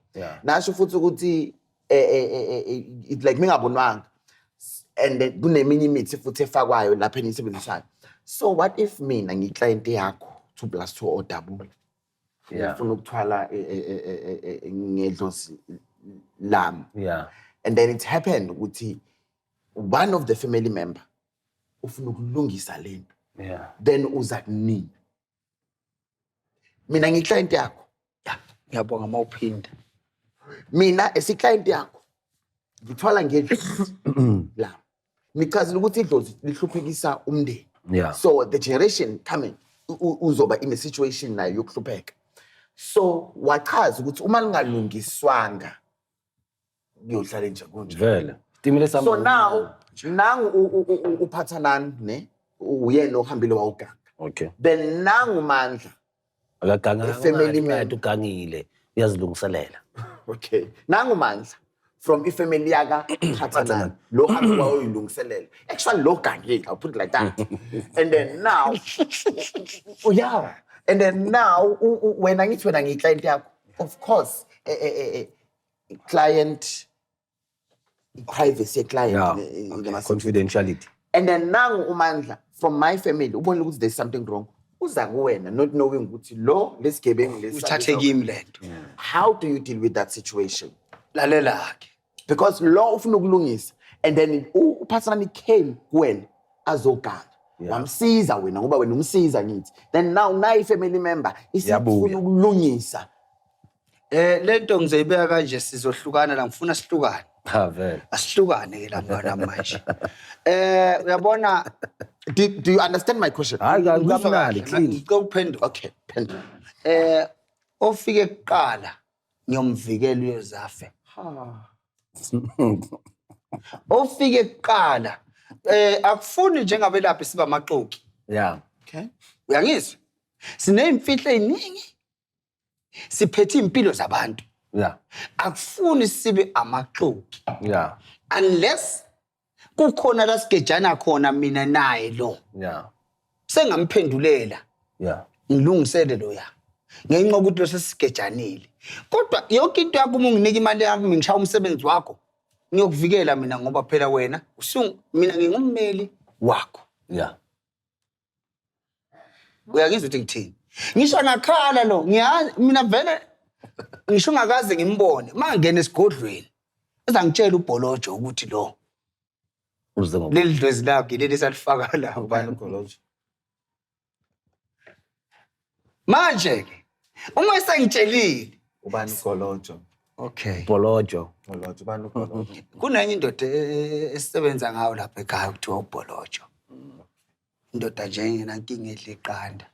Nasho futhi ukuthi it like mingabonwanga. And then kuneminye imithi futhi efakwayo lapha eniyisebenzisayo. So what if mina ngiyi-client yakho 2 plus 2 or double? Ngifuna ukuthwala ngedlozi lami. And then it happened ukuthi one of the family member ufuna ukulungisa lento. Then uza kunini? Mina ngiyi-client yakho. Ngiyabonga mawuphinda. Mina esi-client yakho ngithwala ngedlozi lami. Nichazile ukuthi idlozi lihluphekisa umndeni. So the generation coming uzoba in a situation nayo yokuhlupheka. So wachaza ukuthi uma lingalungiswanga kuyohlala nje kunje. Vele. Stimile sami. So now nangu uPhathanani ne uyena ohambile wawuganga. Then nangu Mandla. Akaganga. A family man. Ugangile. Uyazilungiselela. Okay. Nangu Mandla from ifamily yaka Phathanani. Lo hambe wayoyilungiselela. Actually lo gangile, I'll put it like that. And then now, oh yeah. And then now wena ngithi wena ngiyi-client yakho. Of course, client privacy client Confidentiality. And then nangu uMandla from my family ubonile ukuthi there's something wrong. Uza kuwena not knowing ukuthi lo lesigebengu lesi Uthathe kimi lento. How do you deal with that situation? Lalela ke. Because lo ufuna ukulungisa and then uPhathanani came kuwena azoganga. Wamsiza wena ngoba wena umsiza ngithi. Then now nayi family member isifuna Yabuya. ukulungisa. Lento ngizoyibeka kanje, sizohlukana la, ngifuna sihlukane. Ha vele. Asihlukane ke la mngani manje. Uyabona, Do you understand my question? Hayi, kamnandi, clean. Ngicela ukuphendula. Okay, phendula. Ofike kuqala ngiyomvikela uyozafe. Ofike kuqala akufuni njengabelaphi siba amaxoki. Okay. Uyangizwa? Sineyimfihlo eziningi. Siphethe impilo zabantu. Akufuni sibe amaxoki. Unless kukhona la sigejana khona mina naye lo. Sengamphendulela. Ngilungisele lo ya. Ngenxa yokuthi lo sesigejanile. Kodwa yonke into yakho uma unginika imali yami ngishaya umsebenzi wakho, ngiyokuvikela mina ngoba phela wena mina ngingummeli wakho. Uyangizwa ukuthi ngithini? Ngisho ngakhala lo, ngiyazi mina vele ngisho ngakaze ngimbone mangena esigodlweni. Uzangitshela uBholojo ukuthi lo Uze ngoba leli dlozi lakhe leli salifaka la Ubani uBholojo? Manje ke uma esengitshelile Ubani uBholojo? Okay. Bholojo. Bholojo, ubani uBholojo? Kunenye indoda esisebenza ngayo lapha ekhaya kuthiwa uBholojo. Indoda nje engenankinga edla iqanda.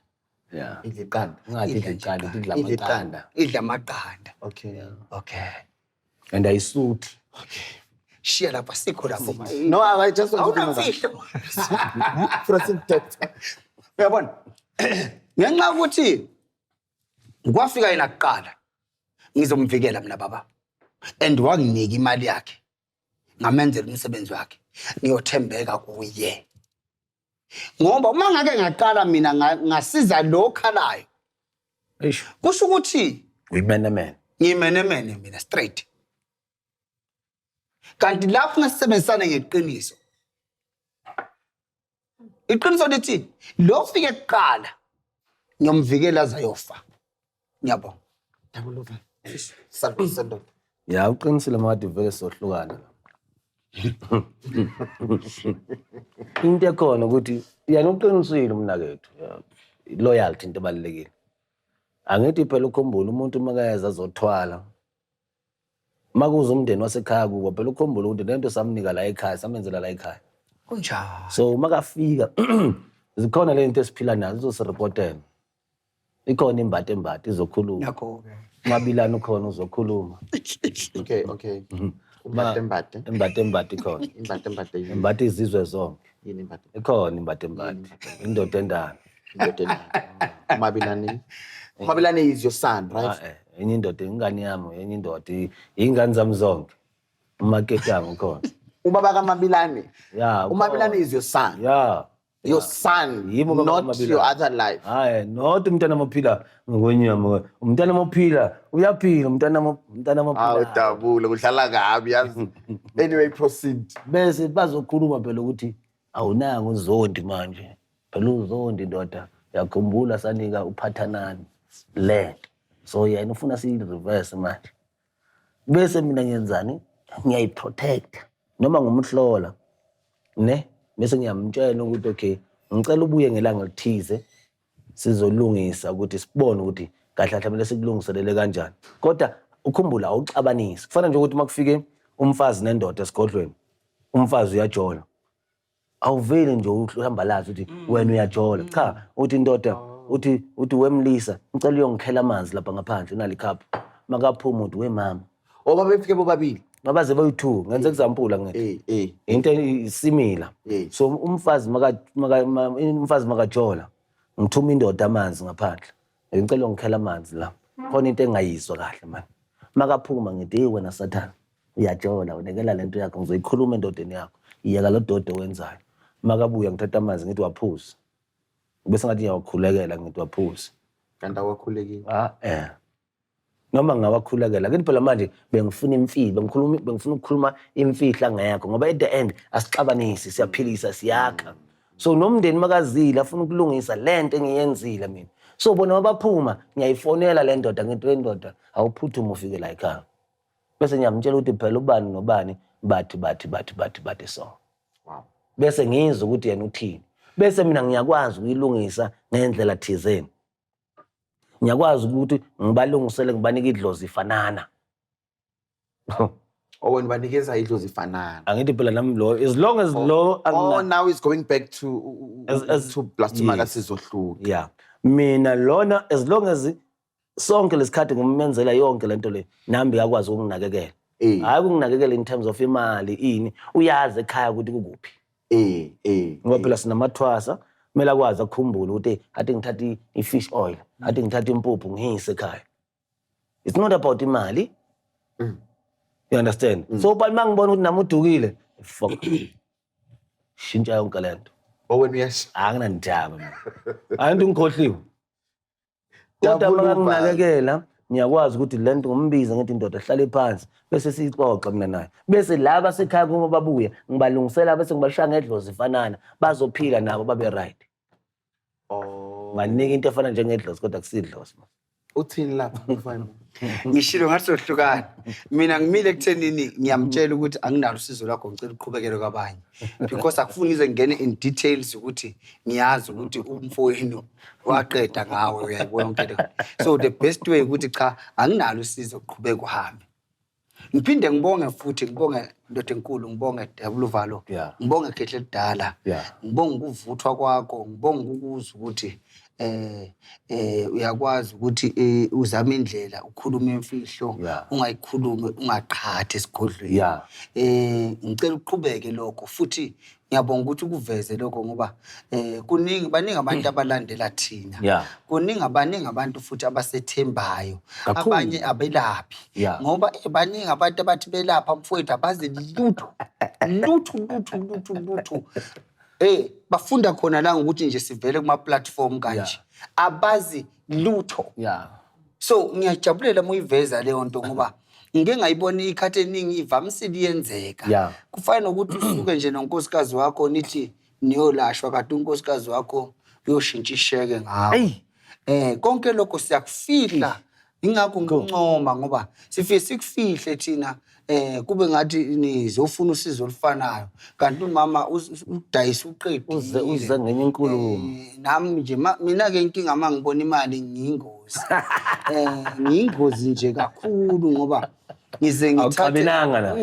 Idla iqanda. Ungathi idla iqanda, idla Idla amaqanda. Idla amaqanda. Okay. Okay. And ayisuthi. Okay. Shiya lapha sikho lapho. No, I just want to know that. Awunamfihlo. Proceed, doctor. Uyabona? Ngenxa yokuthi kwafika yena kuqala ngizomvikela mina baba. And wanginika imali yakhe. Ngamenzela umsebenzi wakhe. Ngiyothembeka kuye. Ngoba uma ngake ngaqala mina ngasiza lo khalayo. Eish. Kusho ukuthi uyimenemene. Ngiyimenemene mina straight. Kanti lapho ngasebenzisana ngeqiniso. Iqiniso lithi lo ufike kuqala ngiyomvikela azayofa. Ngiyabonga. Dabuluka. Salubona. Ya uqinisile makade vele sohlukana la. Into ekhona ukuthi yena uqinisile umnakethu. Loyalty into ebalulekile. Angithi phela ukhumbule umuntu makayeza azothwala. Makuza umndeni wasekhaya kubo phela ukhumbule ukuthi lento samnika la ekhaya, samenzela la ekhaya. Kunjalo. So makafika Zikhona le nto esiphila nazo, uzosiripotela. Ikhona imbate embate izokhuluma. Nakho-ke. Mabilane ukhona uzokhuluma. Okay. Umbate mbate. Imbate embate ikhona. Imbate mbate yini? Imbate izizwe zonke. Yini imbate? Ikhona imbate embate. Indoda endala. Indoda endala. Umabilane. Umabilane is your son, right? Ah, enye indoda ingane yami, enye indoda iy'ngane zami zonke. Umaketanga ukhona. Ubaba kaMabilane. Ya. Umabilane is your son. Ya. Your son, Yimi ubaba not kaMabilane. your other life. Hayi, not umntana mophila ngokwenyama. Umntana mophila uyaphila, umntana Hawu mophila. Dabula, udlala kabi yazi. Anyway, proceed. Bese bazokhuluma phela ukuthi awunanga uZondi manje. Phela uZondi ndoda, uyakhumbula sanika uPhathanani lento. So yena ufuna siyi-reverse manje. Bese mina ngiyenzani? Ngiyayi-protect noma ngumhlola ne, bese ngiyamtshela ukuthi okay, ngicela ubuye ngelanga elithize sizolungisa ukuthi sibone ukuthi kahle kahle kumele sikulungiselele kanjani. Kodwa ukhumbula awuxabanisi. Kufana nje ukuthi uma kufike umfazi nendoda esigodlweni, umfazi uyajola, awuveli nje uhambalazi ukuthi wena uyajola. Cha, uthi indoda, uthi wemlisa, ngicela uyongikhela amanzi lapha ngaphandle unali cup. Makaphuma uthi wemama. Oba befike bobabili. Mabaze boyi-two, ngenza example angithi. Into isimila. So umfazi makajola, ngithuma indoda amanzi ngaphandle. Ngicela ungikhela amanzi la. Khona into engayizwa kahle man. Makaphuma ngithi hey wena Sathane, uyajola, unekela lento yakho, ngizoyikhuluma endodeni yakho. Iyeka lo dodo owenzayo. Makabuya ngithatha amanzi ngithi waphuza. Bese ngathi ngiyawakhulekela ngithi waphuza. Kanti awakhulekile. Ah eh. Noma ngingawakhulekela kithi phela manje bengifuna imfihlo, bengifuna ukukhuluma imfihlo angekho, ngoba at the end asixabanisi, siyaphilisa, siyakha. So nomndeni makazile afuna ukulungisa lento engiyenzile mina. So bona mabaphuma ngiyayifonela le ndoda, ngithi le ndoda awuphuthume ufike la ekhaya. Bese ngiyamtshela ukuthi phela ubani nobani bathi bathi bathi bathi bathi so. Wow. Bese ngizwe ukuthi yena uthini. Bese mina ngiyakwazi ukuyilungisa ngendlela thizeni. Ngiyakwazi ukuthi ngibalungisele, ngibanike idlozi ifanana. Oh, wena ubanikeza idlozi ifanana. Angithi phela nami lo, as long as lo Oh, now it's going back to As- 2 plus 2 yes. makasizohluka. Yeah. Mina lona as long as sonke lesikhathi ngimenzela yonke lento le, nami uyakwazi ukunginakekela. Hayi ukunginakekela in terms of imali ini, uyazi ekhaya ukuthi kukuphi. Ngoba phela sinamathwasa, kumele akwazi akukhumbule ukuthi ade ngithathe i-fish oil, ade ngithathe impuphu ngiyise ekhaya. It's not about imali. You understand? So but mangibona ukuthi nami udukile, fuck. Shintsha yonke lento. Oh, wena uyasho. Anginandaba mina. Hayi into ngikhohliwe. Kodwa Dabula ubala. makanginakekela, ngiyakwazi ukuthi le nto ngimbize ngithi indoda hlale phansi, bese siyixoxa mina naye. Bese laba sekhaya kuma babuya, ngibalungisela bese ngibashaya ngedlozi ifanana, bazophila nabo babe right. Oh. Ngibanika into efana njengedlozi kodwa akusidlozi. Uthini lapha mfana? Ngishilo ngathi sohlukana. Mina ngimile ekuthenini ngiyamtshela ukuthi anginalo usizo lwakho, ngicela uqhubekele kwabanye. Because akufuni ngize ngingene in details ukuthi ngiyazi ukuthi umfowenu waqeda ngawe, uyayibona yonke le. So the best way ukuthi cha, anginalo usizo, qhubeka uhambe. Ngiphinde ngibonge futhi, ngibonge ndoda enkulu, ngibonge Dabuluvalo, ngibonge Khehle Lidala, ngibonge ukuvuthwa kwakho, ngibonge ukuzwa ukuthi uyakwazi ukuthi uzame indlela ukhulume imfihlo, ungayikhulumi, ungaqhathi esigodlweni. Ngicela uqhubeke lokho futhi ngiyabonga ukuthi ukuveze lokho ngoba kuningi, baningi abantu abalandela thina. Kuningi, baningi abantu futhi abasethembayo. Kakhulu. Abanye abelaphi. Ngoba baningi abantu abathi belapha mfowethu abazi lutho. Lutho, lutho, lutho, lutho. Bafunda khona la ngokuthi nje sivele kuma platform kanje. Abazi lutho. So ngiyajabulela uma uyiveza leyo nto ngoba ngike ngayibona ikhathi eningi ivamisile iyenzeka. Kufana nokuthi usuke nje nonkosikazi wakho nithi niyolashwa kanti unkosikazi wakho uyoshintsha isheke ngawe. Eyi. Konke lokho siyakufihla. Ingakho Cool. ngincoma ngoba sifike sikufihle thina, kube ngathi nizofuna usizo olufanayo kanti umama udayisa uqedile. Uze ngenye inkulumo. Nami nje mina ke inkinga uma ngibona imali ngiyingozi. Ngiyingozi nje kakhulu ngoba ngize ngithathe Awuxabenanga la.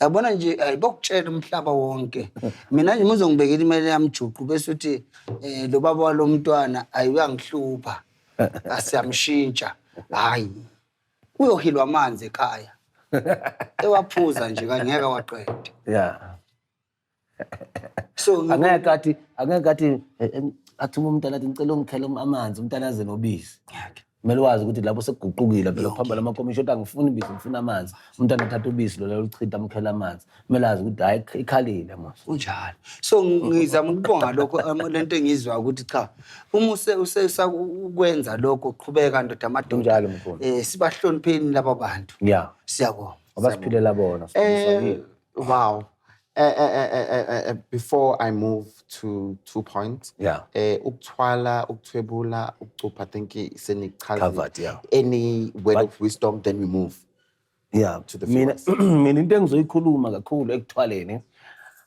Yabona nje ayibokutshela umhlaba wonke. Mina nje muzongibekela imali yami juqu bese uthi lo baba walomntwana ayiuyangihlupha. Asiyamshintsha. Hayi. Uyohilwa amanzi ekhaya. Ewaphuza nje kangeke waqede. Yeah. So Angeke athi athi uma umntana athi ngicela ungikhele amanzi, umntana aze nobisi. Kumele wazi ukuthi lapho sekuguqukile phela, kuhamba lamakomishi othi angifuni ubisi, ngifuna amanzi. Umntana athatha ubisi lo luchitha, amkhele amanzi. Kumele azi ukuthi hhayi, ikhalile mos. Kunjalo. So ngizama ukubonga lokho, lento engizwa ukuthi cha, uma usesakwenza lokho, qhubeka ndoda amadoda. Kunjalo, mkhulu. Sibahlonipheni laba bantu. Siyabonga. Ngoba siphilela bona. Wow. Before I move to 2 points, ukuthwala, ukuthwebula, ukucupha, I think senichazile. Covered, yeah. Any word of wisdom, then we move to the Mina viewers. mina into engizoyikhuluma kakhulu ekuthwaleni,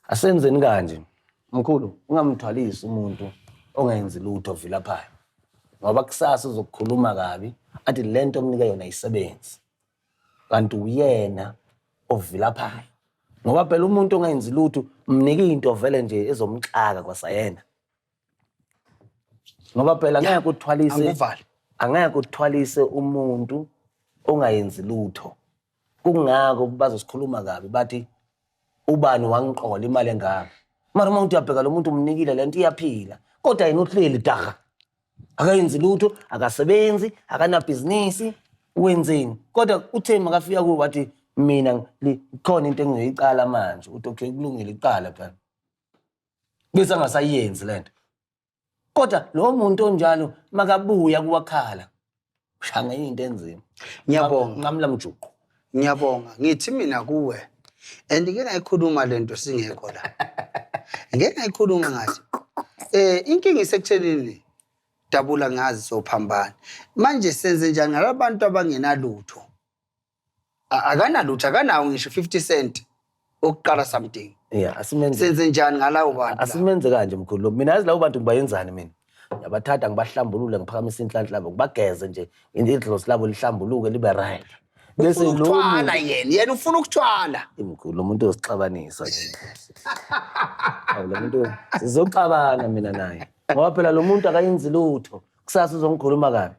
asenzeni kanje, mkhulu, ungamthwalisi umuntu ongenzi lutho vilaphayo, ngoba kusasa uzokukhuluma kabi, athi lento omnika yona ayisebenzi, kanti uyena ovilaphayo, ngoba phela umuntu ongenzi lutho mnike into vele nje ezomxaka kwasayena, ngoba phela ngeke uthwalise Anguvale. Angeke uthwalise umuntu ongayenzi lutho. Kungako bazosikhuluma kabi, bathi ubani wangiqola imali engaka, mara uma uthi uyabheka, lo muntu umnikile lento, iyaphila, kodwa yena uhleli daha, akayenzi lutho, akasebenzi, akanabhizinisi, wenzeni? Kodwa uthe makafika kuwe wathi mina khona into engizoyiqala manje, uthi okay, kulungile, iqala phela, bese angasayenzi lento. Kodwa lo muntu onjalo makabuya kuwakhala ushanga into enzima. Ngiyabonga. Nqamla mjuqu. Ngiyabonga. Ngithi mina kuwe, and ngike ngayikhuluma lento singekho la. Ngike ngayikhuluma ngathi inkinga isekuthenini, dabula ngazi sophambana. Manje senze njani ngalabantu abangenalutho? Akanalutho, akanawo ngisho 50 cent ukuqala something. Yeah, asimenze Senze njani ngalawo bantu laba? Asimenze kanje, mkhulu lo. Mina yazi labo bantu ngibayenzani mina? Ngiyabathatha, ngibahlambulule, ngiphakamisa inhlanhla labo, ngibageze nje, idlozi labo lihlambuluke, libe right, bese Ufuna lo ukuthwala muntu yena, yena ufuna ukuthwala. Mkhulu, lo muntu uzixabanisa nje. Hawu, lo muntu sizoxabana mina naye, ngoba phela lo muntu akayenzi lutho, kusasa uzongikhuluma kabi.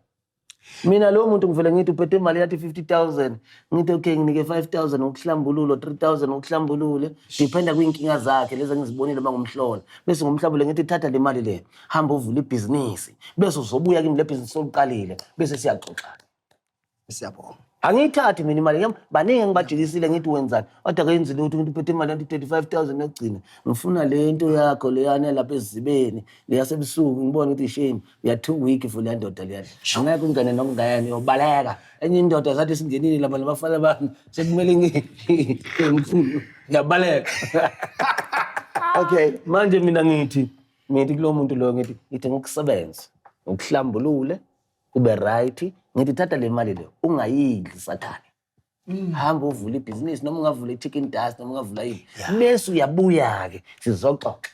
Mina lo muntu ngivele ngithi uphethe imali yathi 50,000, ngithi okay, nginike 5000 ngokuhlambululo, 3000 ngokuhlambulule, dependa kwiy'nkinga zakhe lezi engizibonile uma ngumhlola, bese ngumhlambule ngithi thatha le mali le, hamba uvule ibhizinisi, bese uzobuya kimi le bhizinisi oluqalile, bese siyaxoxa. Siyabonga. Angiyithathi mina imali yami. Baningi engibajikisile, ngithi wenzani, kodwa akayenzi lutho. Ngithi uphethe imali yanti 35,000 yokugcina, ngifuna le nto yakho leyana lapha ezibeni leyasebusuku, ngibone ukuthi shame, uya too weak for leya ndoda leyana, angeke ungene nokungena, uyobaleka. Enye indoda sathi singenile lapha nabafana bami, sekumele mkhulu, ngiyabaleka. Manje mina ngithi kulo muntu loyo, ngithi ngokusebenza ngokuhlambulule kube right, ngithi thatha le mali le, ungayidli sathane, hamba uvule ibhizinisi, noma ungavula i-chicken dust, noma ungavula yini, bese uyabuya-ke sizoxoxa,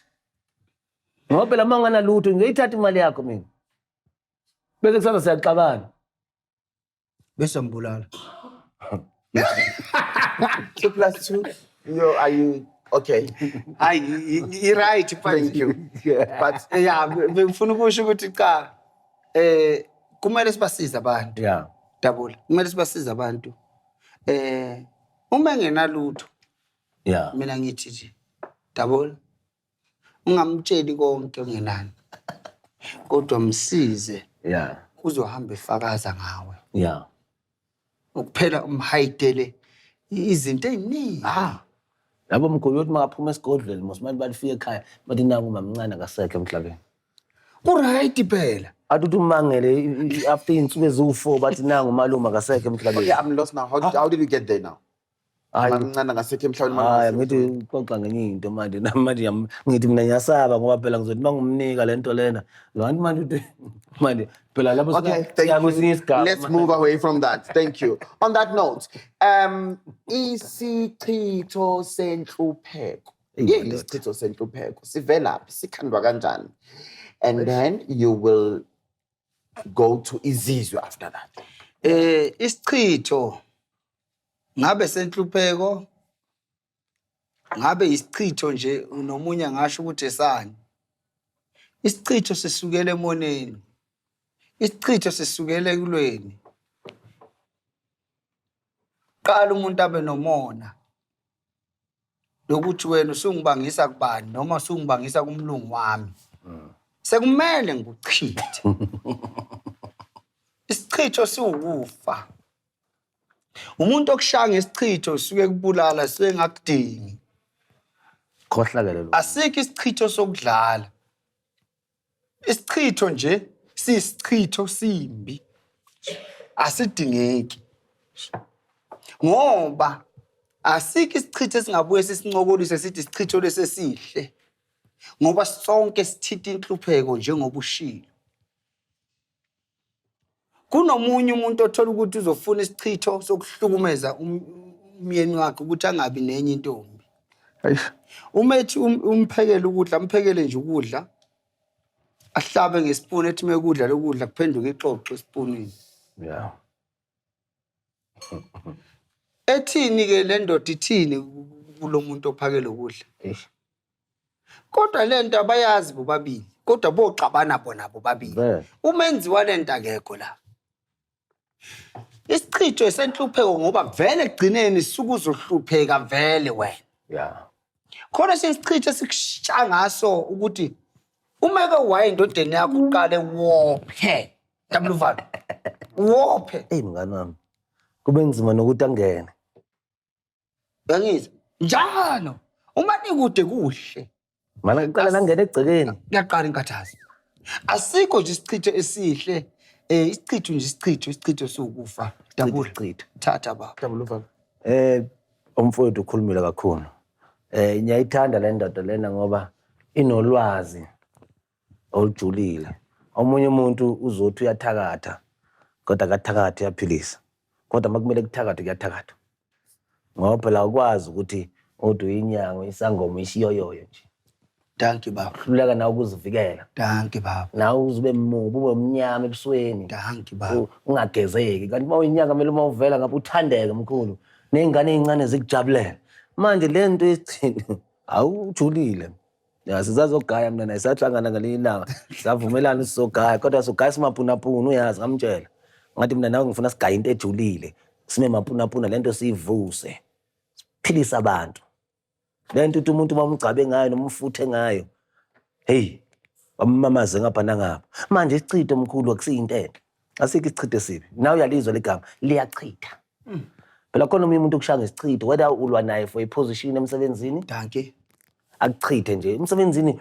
ngoba phela uma unganalutho ngiyoyithatha imali yakho mina, bese kusasa siyaxabana. Bese mbulala. 2 plus 2. Yo, are you okay? Hayi, i-right. Thank you. But Ya, bengifuna ukusho ukuthi cha, kumele sibasize abantu. Dabula, kumele sibasize abantu. Uma engenalutho, mina ngithi nje, dabula, ungamtsheli konke ungenani, kodwa msize, uzohamba efakaza ngawe. Ukuphela umhayidele izinto ey'ningi. Ah, labo mkhulu uyothi makaphuma esigodlweni mos, manje balifika ekhaya, bathi nangu mamncane akasekho emhlabeni. Ku-right phela. Athi uthi umangele after iy'nsuku eziwu-4, bathi nangu umalume akasekho emhlabeni. Okay, I'm lost now. How did we get there now? Hayi. Mamncane ngasekho emhlabeni. Hayi, ngithi uxoxa ngenye into manje, nami manje ngithi mina ngiyasaba, ngoba phela ngizothi uma ngumnika le nto lena lo anti manje uthi manje phela lapho Okay, thank siya kwesinye you. isigaba. Let's move away from that. Thank you. On that note, isichitho senhlupheko. Eyi, Yini madoda. isichitho senhlupheko? Sivelaphi? Sikhandwa kanjani? And then you will go to izizwe after that. Isichitho ngabe senhlupheko. Ngabe isichitho nje nomunye angasho ukuthi esani. Isichitho sisukela emoneni. Isichitho sisukela ekulweni. Qala umuntu abe nomona. Lokuthi wena usungibangisa kubani noma usungibangisa kumlungu wami. Sekumele ngikuchithe. Isichitho siwukufa. Umuntu okushaya ngesichitho usuke kubulala suke engakudingi. Khohlakele lo. Asikho isichitho sokudlala. Isichitho nje siyisichitho simbi. Asidingeki. Ngoba asikho isichitho esingabuye sisincokolise sithi isichitho lesi esihle. Ngoba sonke sithinta inhlupheko njengoba ushilo. Kunomunye umuntu othola ukuthi uzofuna isichitho sokuhlukumeza umyeni wakhe ukuthi angabi nenye intombi. Eish. Uma ethi umphekele ukudla, amphekele nje ukudla, ahlabe ngesipuni ethi mekudla lokudla kuphenduke ixoxo esipunini. Ethini ke le ndoda ithini kulo muntu ophakele ukudla? Eish. Kodwa le nto abayazi bobabili, kodwa boxabana bona bobabili. Vele. Umenzi wale nto akekho la. Isichitho esenhlupheko ngoba vele ekugcineni suke uzohlupheka vele wena. Khona esinye isichitho esikusha ngaso ukuthi uma ke waye endodeni yakho uqale wophe. Dabuluvalo. Wophe. Eyi mngani wami. Kube nzima nokuthi angene. Uyangizwa? Njalo. Uma nikude kuhle. Mana kuqala nangena egcekeni. Kuyaqala inkathazo. Asikho nje isichitho esihle. Isichitho nje isichitho, isichitho siwukufa. Dabula. Isichitho. Thatha baba. Dabuluvalo. Umfowethu ukhulumile kakhulu. Ngiyayithanda le ndoda lena ngoba inolwazi olujulile. Omunye umuntu uzothi uyathakatha, kodwa akathakathi uyaphilisa. Kodwa uma kumele kuthakathwe kuyathakathwa. Ngoba phela awukwazi ukuthi uthi uyinyanga, isangoma, isiyoyoyo nje. Dankie baba. Hluleka nawe ukuzivikela. Dankie baba. Nawe uze ube mubi, ube mnyama ebusweni. Dankie baba. Ungagezeki. Kanti uma uyinyanga kumele uma uvela ngapha uthandeke mkhulu. Ney'ngane ey'ncane zikujabulela. Manje le nto yesithini awujulile. Ya, sisazogaya mina naye sahlangana ngelinye ilanga. Savumelana sizogaya kodwa sogaya simapunapuna uyazi ngamtshela. Ngathi mina nawe ngifuna sigaye into ejulile. Sime mapunapuna lento siyivuse. Siphilise abantu. Lento uthi umuntu uma umgcabe ngayo noma umfuthe ngayo. Hey, wamamaze ngapha nangapha. Manje isichitho mkhulu akusiyinto enhle. Asikho isichitho esibi. Nawe uyalizwa ligama liyachitha. Phela khona omunye umuntu okushaya ngesichitho whether ulwa naye for i-position emsebenzini. Dankie. Akuchithe nje emsebenzini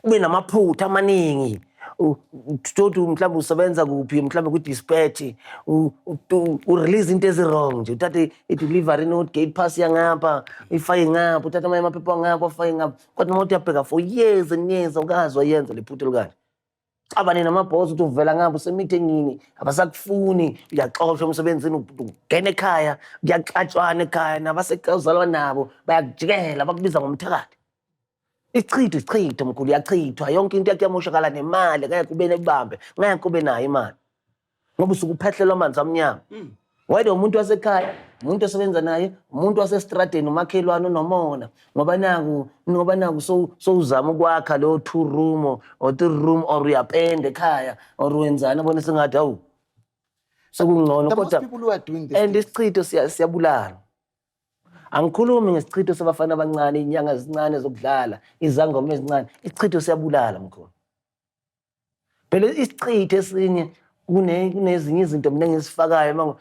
ube namaphutha amaningi. Uthi mhlawumbe usebenza kuphi, mhlawumbe kwi-dispatch, u-release into ezi-wrong nje, uthathe i-delivery note, gate pass yangapha, uyifake ngapha, uthathe amanye amaphepha ngapha, ufake ngapha. Kodwa uma uthi uyabheka for years and years awukazi wayenza le phutha elikanje. Xabane namabhosi uthi uvela ngapha usemithingini, abasakufuni, uyaxoshwa emsebenzini, ungena ekhaya, kuyaxatshwana ekhaya, nabasekhaya uzalwa nabo bayakujikela, bakubiza ngomthakathi. Isichitho, isichitho mkhulu, uyachithwa yonke into yakhe iyamoshakala nemali, ngeke ube nekubambe, ngeke ube nayo imali. Ngoba usuke uphehlelwa amanzi amnyama. Whether umuntu wasekhaya, umuntu osebenza naye, umuntu wasestradeni, umakhelwane onomona. Ngoba naku sowuzama ukwakha leyo 2 room or 3 room or uyapenda ekhaya or wenzani, abone sengathi hawu sekungcono The most kodwa people who are doing this and thing. isichitho siyabulala. Angikhulumi ngesichitho sabafana abancane, izinyanga ezincane zokudlala, izangoma ezincane. Isichitho siyabulala mkhulu. Phela isichitho esinye kunezinye izinto mina engizifakayo uma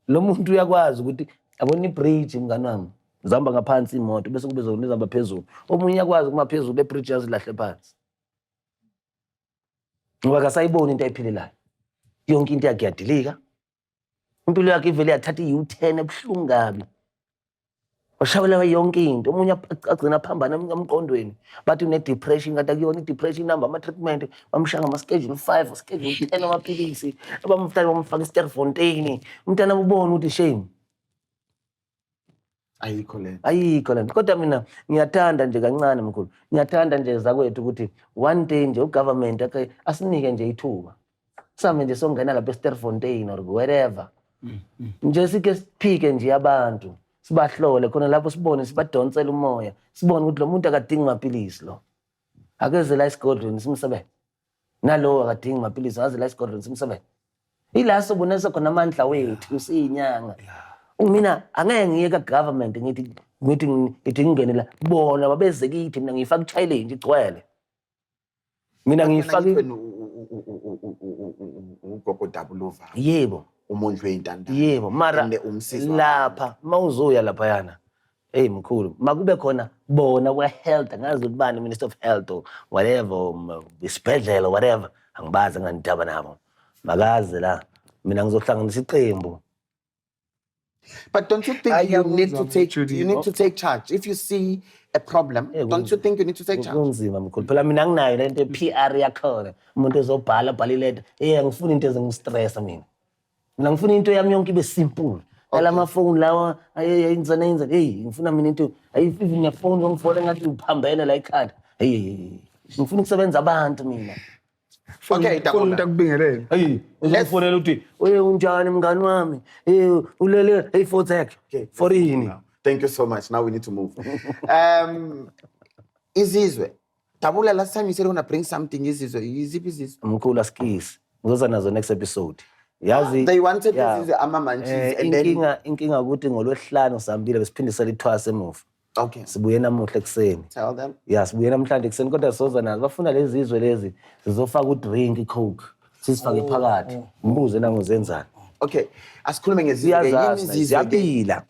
lo muntu uyakwazi ukuthi yabona ibridge mngani wami, zihamba ngaphansi imoto bese kube zona ezihamba phezulu. Omunye uyakwazi ukuma phezulu le bridge azilahle phansi. Ngoba akasayiboni into ayiphilelayo. Yonke into yakhe iyadilika. Impilo yakhe ivele yathatha i-U-turn ebuhlungu kabi. Washawela yonke into. Omunye agcina aphambana emqondweni. Bathi une-depression, kanti akuyona i-depression, inamba ama-treatment, bamshaya ngama-schedule 5, schedule 10 amaphilisi. Abamfaka bamfaka i-Sterkfontein. Umntana ubone ukuthi shame. Ayikho le. Ayikho le. Kodwa mina ngiyathanda nje kancane mkhulu. Ngiyathanda nje zakwethu ukuthi one day nje ugovernment ake asinike nje ithuba. Sihambe nje songena lapha eSterkfontein or wherever. Nje sike siphike nje abantu. Sibahlole khona lapho, sibone, sibadonsele umoya, sibone ukuthi lo muntu akadingi mapilisi, lo akeze la esigodlweni simsebenze, nalowo akadingi mapilisi aze la esigodlweni simsebenze. Ila sobonisa khona amandla wethu siyinyanga. Mina angeke ngiye ka-government ngithi ngingene la, bona babeze kithi. Mina ngiyifaka i-challenge igcwele, mina ngiyifaka. Wena ugogo Dabuluva. Yebo. Umondli wey'ntandane. Yebo, mara And umsizi. Lapha mawuzoya laphayana, hey mkhulu, makube khona bona kwa-health, angazi ukuthi bani, Minister of Health or whatever, isibhedlela, whatever, angibazi, anganidaba nabo, makaze la, mina ngizohlanganisa iqembu. But don't you think I you need to ngiyakuzwa, take Judy. you need to take charge? If you see a problem, don't you think you need to take charge? Kunzima mkhulu, phela mina anginayo lento ye-PR yakhona, umuntu ozobhala abhale ileta. Angifuni into ezingistressa mina. Mina ngifuna into yami yonke ibe simple. Nala mafoni lawa ayenzana yenzana, hey, ngifuna mina into even nefoni yongifona ngathi uphambene la ekhanda. Hey, ngifuna ukusebenza abantu mina. Okay, Funa Dabula. umuntu akubingelele. Hey, uzongifonela uthi, "Oye, unjani mngani wami? Eh, ulele?" Hey, fotsek. Okay, For let's move yini? now. Thank you so much. Now we need to move. Izizwe. Dabula, last time you said you want to bring something Izizwe. Iziphi izizwe? Mkhulu, asikisi. Ngizoza nazo next episode. Yazi. They wanted izizwe ama-munchies and then Inkinga ukuthi ngolwesihlanu sihambile, besiphindisela ithwasa emuva. Sibuye namuhla ekuseni. Tell them. Ya, sibuye namhlanje ekuseni, kodwa soza nazo. Bafuna lezi zizwe lezi sizofaka udrink, i-Coke. Sisifake phakathi. Mbuze nangozenzani. Okay. Asikhulume ngezizwe. Yini Siyazazi, izizwe ke? ziyabila.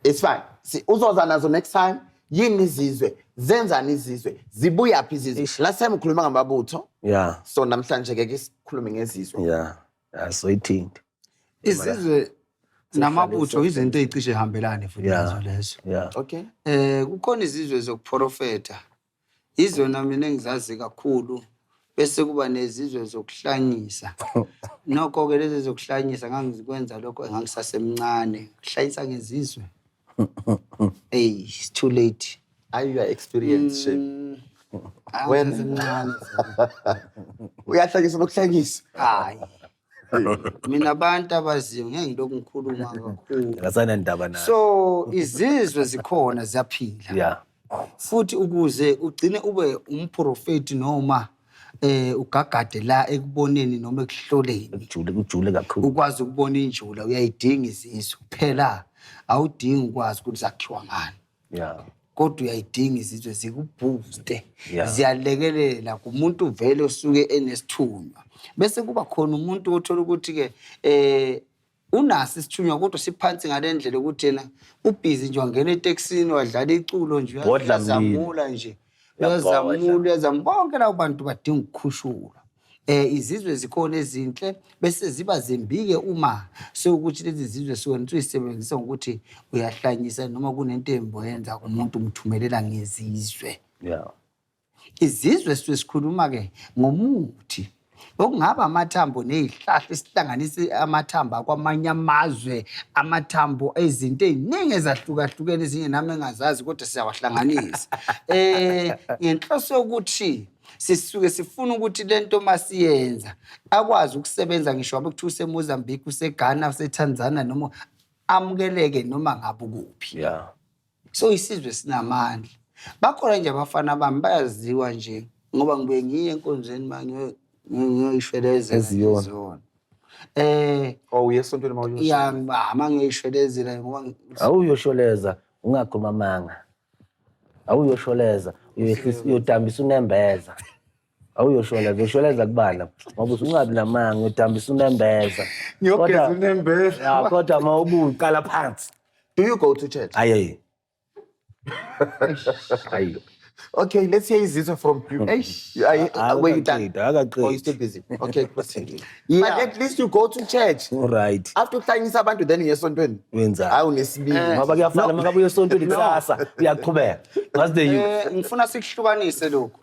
It's fine. Si uzoza nazo next time. Yini izizwe? Zenzani izizwe? Zibuyaphi izizwe? Last time ukhuluma ngamabutho. So namhlanje ke sikhulume ngezizwe. Yeah. Asoyithinta. Izizwe namabutho izinto ey'cishe hambelane futhi nazo lezo. Kukhona izizwe zokuprofetha. Izona mina engizazi kakhulu, bese kuba nezizwe zokuhlanyisa. Nokho ke lezi zokuhlanyisa ngangikwenza lokho ngangisasemncane. Kuhlanyisa ngezizwe. Hey, it's too late. Are you experienced, Shane? Wena ngisasemncane. Uyahlanyisa nokuhlanyisa. Hayi. Mina abantu abaziyo ngeke ngilokhu ngikhuluma kakhulu. Akasanandaba nazo. So izizwe zikhona, ziyaphila. Futhi ukuze ugcine ube umprofeti noma ugagade la ekuboneni noma ekuhloleni, Kujule, kujule kakhulu. Ukwazi ukubona injula, uyayidinga izizwe. Phela awudingi ukwazi ukuthi zakhiwa ngani. Kodwa uyayidinga izizwe zikubooste. Ziyalekelela kumuntu vele osuke enesithunywa. Bese kuba khona umuntu othola ukuthi ke unaso isithunywa kodwa siphansi ngalendlela ukuthi yena ubhizi nje, wangena etekisini wadlala iculo nje, Bhodla mlilo. uyazamula nje. Uyabhodla. Uyazamula, uyazamula. Bonke labo bantu badinga ukukhushulwa. Izizwe zikhona ezinhle bese ziba zimbi-ke uma sewukuthi lezi zizwe suke usuyisebenzisa ngokuthi uyahlanyisa noma kunento embi oyenza kumuntu, umthumelela ngezizwe. Izizwe sisuke sikhuluma-ke ngomuthi okungaba amathambo ney'hlahla, esihlanganise amathambo akwamanye amazwe, amathambo ezinto ey'ningi ezahlukahlukene, ezinye nami engazazi, kodwa siyawahlanganisa. Ngenhloso yokuthi sisuke sifuna ukuthi lento masiyenza akwazi ukusebenza, ngisho ngabe kuthiwa useMozambique, useGhana, useTanzania, noma amukeleke noma ngabe ukuphi. So isizwe sinamandla. Bakhona nje abafana bami, bayaziwa nje ngoba ngibuye ngiye enkonzweni manje ngiyoyishwelezela Eziyona. zona. Oh, uye esontweni mawuyosho. Ya, ngibama ngiyoyishwelezela ngoba Awuyosholeza, ungakhuluma amanga. Awuyosholeza, uyehlisa, uyodambisa unembeza. Awuyosholeza, uyosholeza kubani? Ngoba usungabi namanga, uyodambisa unembeza. Ngiyogeza unembeza. Ya, kodwa uma ubuqala phansi. Do you go to church? Ayi. Ayi. Okay, let's hear izizwe from you. Eish. Were you done? Akaqedi, Oh, you're still busy. Okay, proceed. Yeah. But at least you go to church. All right. After uhlanyisa abantu, then uye esontweni. Wenzani? Hayi, unesibindi. Ngoba kuyafana, uma ngabe uye esontweni kusasa uyaqhubeka. That's the youth. Ngifuna sikuhlukanise lokhu.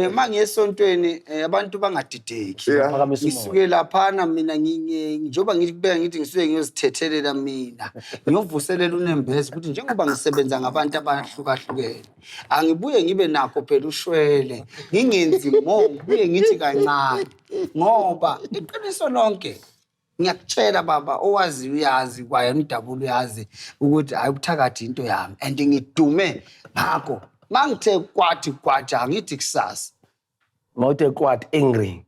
Uma ngiye esontweni, abantu bangadideki. Phakamisa umoya. Ngisuke laphana mina njengoba ngikubeka ngithi ngisuke ngiyozithethelela mina. Ngiyovuselela unembeza ukuthi njengoba ngisebenza ngabantu abahlukahlukene, angibuye ngibe nakho phela ushwele. Ngingenzi mo, ngibuye ngithi kancane. Ngoba iqiniso lonke Ngiyakutshela baba, owaziyo uyazi, kwayena uDabula uyazi ukuthi hayi, ubuthakathi into yami and ngidume ngakho. Mangithe kwathi kwathi angithi kusasa. Mawuthe kwat angry.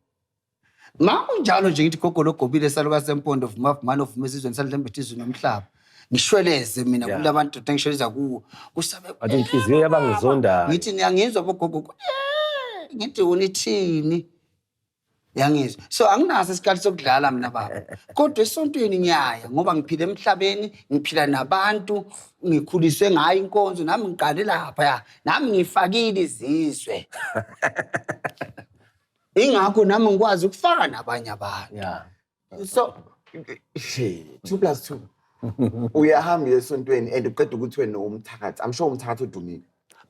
Ma kunjalo nje ngithi gogo logobile saluka sempondo vuma vumani ovuma esizweni sandlembethe izwi nomhlaba. Ngishweleze mina kulabantu engishweleza kuwo. Kusabe Wathi inhliziyo yabangizondayo. Ngithi niyangizwa bogogo. Ngithi unithini? Yangizwa. So anginaso isikhathi sokudlala mina baba. Kodwa esontweni ngiyaya ngoba ngiphila emhlabeni, ngiphila nabantu, ngikhuliswe ngayo inkonzo, nami ngiqale lapha ya. Nami ngifakile izizwe. Ingakho nami ngikwazi ukufaka nabanye abantu. So 2 plus 2. Uyahamba uye esontweni and uqeda ukuthi wena umthakathi. I'm sure umthakathi udumile.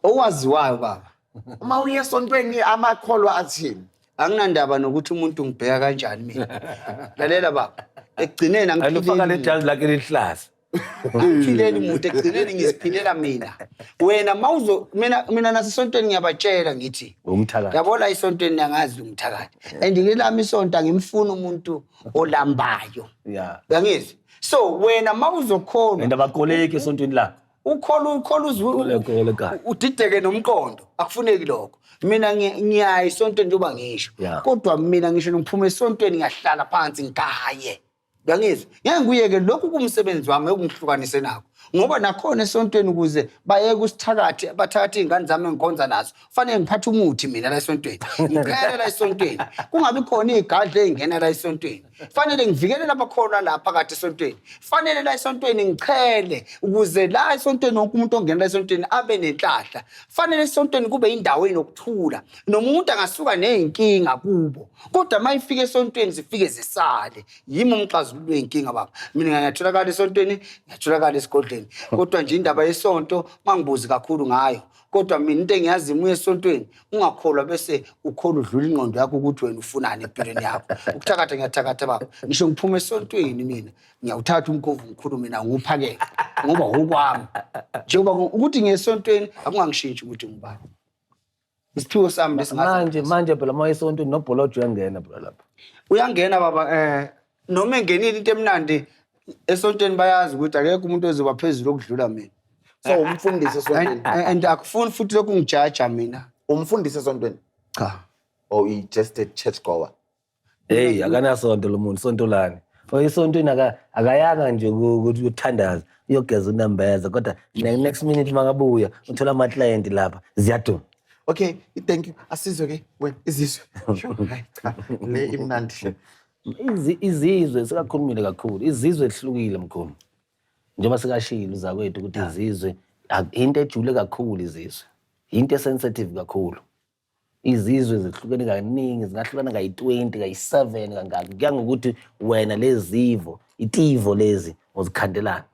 Owaziwayo baba. Uma uye esontweni amakholwa athini? Anginandaba nokuthi umuntu ngibheka kanjani mina. Lalela baba. Ekugcineni Alufaka le angiphileli. jazi lakhe lihlaza. Angiphileli muntu, ekugcineni ngiziphilela mina. Wena mawuzo mina nasesontweni ngiyabatshela ngithi Umthakathi. Yabona isontweni angazi umthakathi. And ngilami isonto angimfuni umuntu olambayo. Uyangizwa? So wena mawuzokholwa And abakoleki esontweni lakho. Ukholwa ukholwa uzwe Koleka, koleka. udideke nomqondo. Akufuneki lokho. Mina ngiyaya esontweni njengoba ngisho. Kodwa mina ngisho ngiphuma esontweni ngiyahlala phansi ngigaye. Uyangizwa? Ngeke ngikuyeke lokhu kumsebenzi wami okungihlukanise nakho. Ngoba nakhona esontweni ukuze bayeke usithakathi, bathakathe iy'ngane zami engikhonza nazo. Kufanele ngiphathe umuthi mina la esontweni. Ngiqhele la esontweni. Kungabi khona iy'gadla ey'ngena la esontweni. Fanele ngivikele labakholwa la phakathi esontweni. Fanele la esontweni ngichele ukuze la esontweni wonke umuntu ongena la esontweni abe nenhlahla. Fanele esontweni kube indawo enokuthula. Noma umuntu angasuka ney'nkinga kubo, kodwa uma ifika esontweni zifike zisale. Yimi umxazululi wey'nkinga baba. Mina ngiyatholakala esontweni, ngiyatholakala esigodlweni. Kodwa nje indaba yesonto mangibuzi kakhulu ngayo. Kodwa mina into engiyaziyo uma uya esontweni ungakholwa bese ukholwa udlula ingqondo yakho ukuthi wena ufunani empilweni yakho. Ukuthakatha ngiyathakatha baba. Ngisho ngiphuma esontweni mina ngiyawuthatha umkhovu ngikhulume nawo ngiwuphakele ngoba okwami. Njengoba ukuthi ngiye esontweni akungangishintshi ukuthi ngubani. Isiphiwo sami lesingazi. Manje phela uma esontweni nobholojo uyangena phela lapha. Uyangena baba, noma engenile into emnandi esontweni bayazi ukuthi akekho umuntu ozoba phezulu okudlula mina. So umfundisi esontweni. And akufuni futhi lokhu ngijaja mina. Umfundisi esontweni? Cha. Or you just a church goer? Hey, akanasonto lo muntu, sonto lani. Oyisontweni akayanga nje ukuthi uyothandaza, uyogeza unambeza, kodwa next minute makabuya uthola ama client lapha, ziyaduma. Okay, thank you. Asizwe ke wena izizwe. Sure, hayi cha, le imnandi. Izizwe sekakhulumile kakhulu, izizwe ehlukile mkhulu. Njengoba sikashilo uzakwethu ukuthi izizwe into ejule kakhulu izizwe. Into esensitive kakhulu. Izizwe zihlukene kaningi, zingahlukana kayi-20, kayi-7 kangaki. Kuya ngokuthi wena lezivo, itivo lezi ozikhandelana.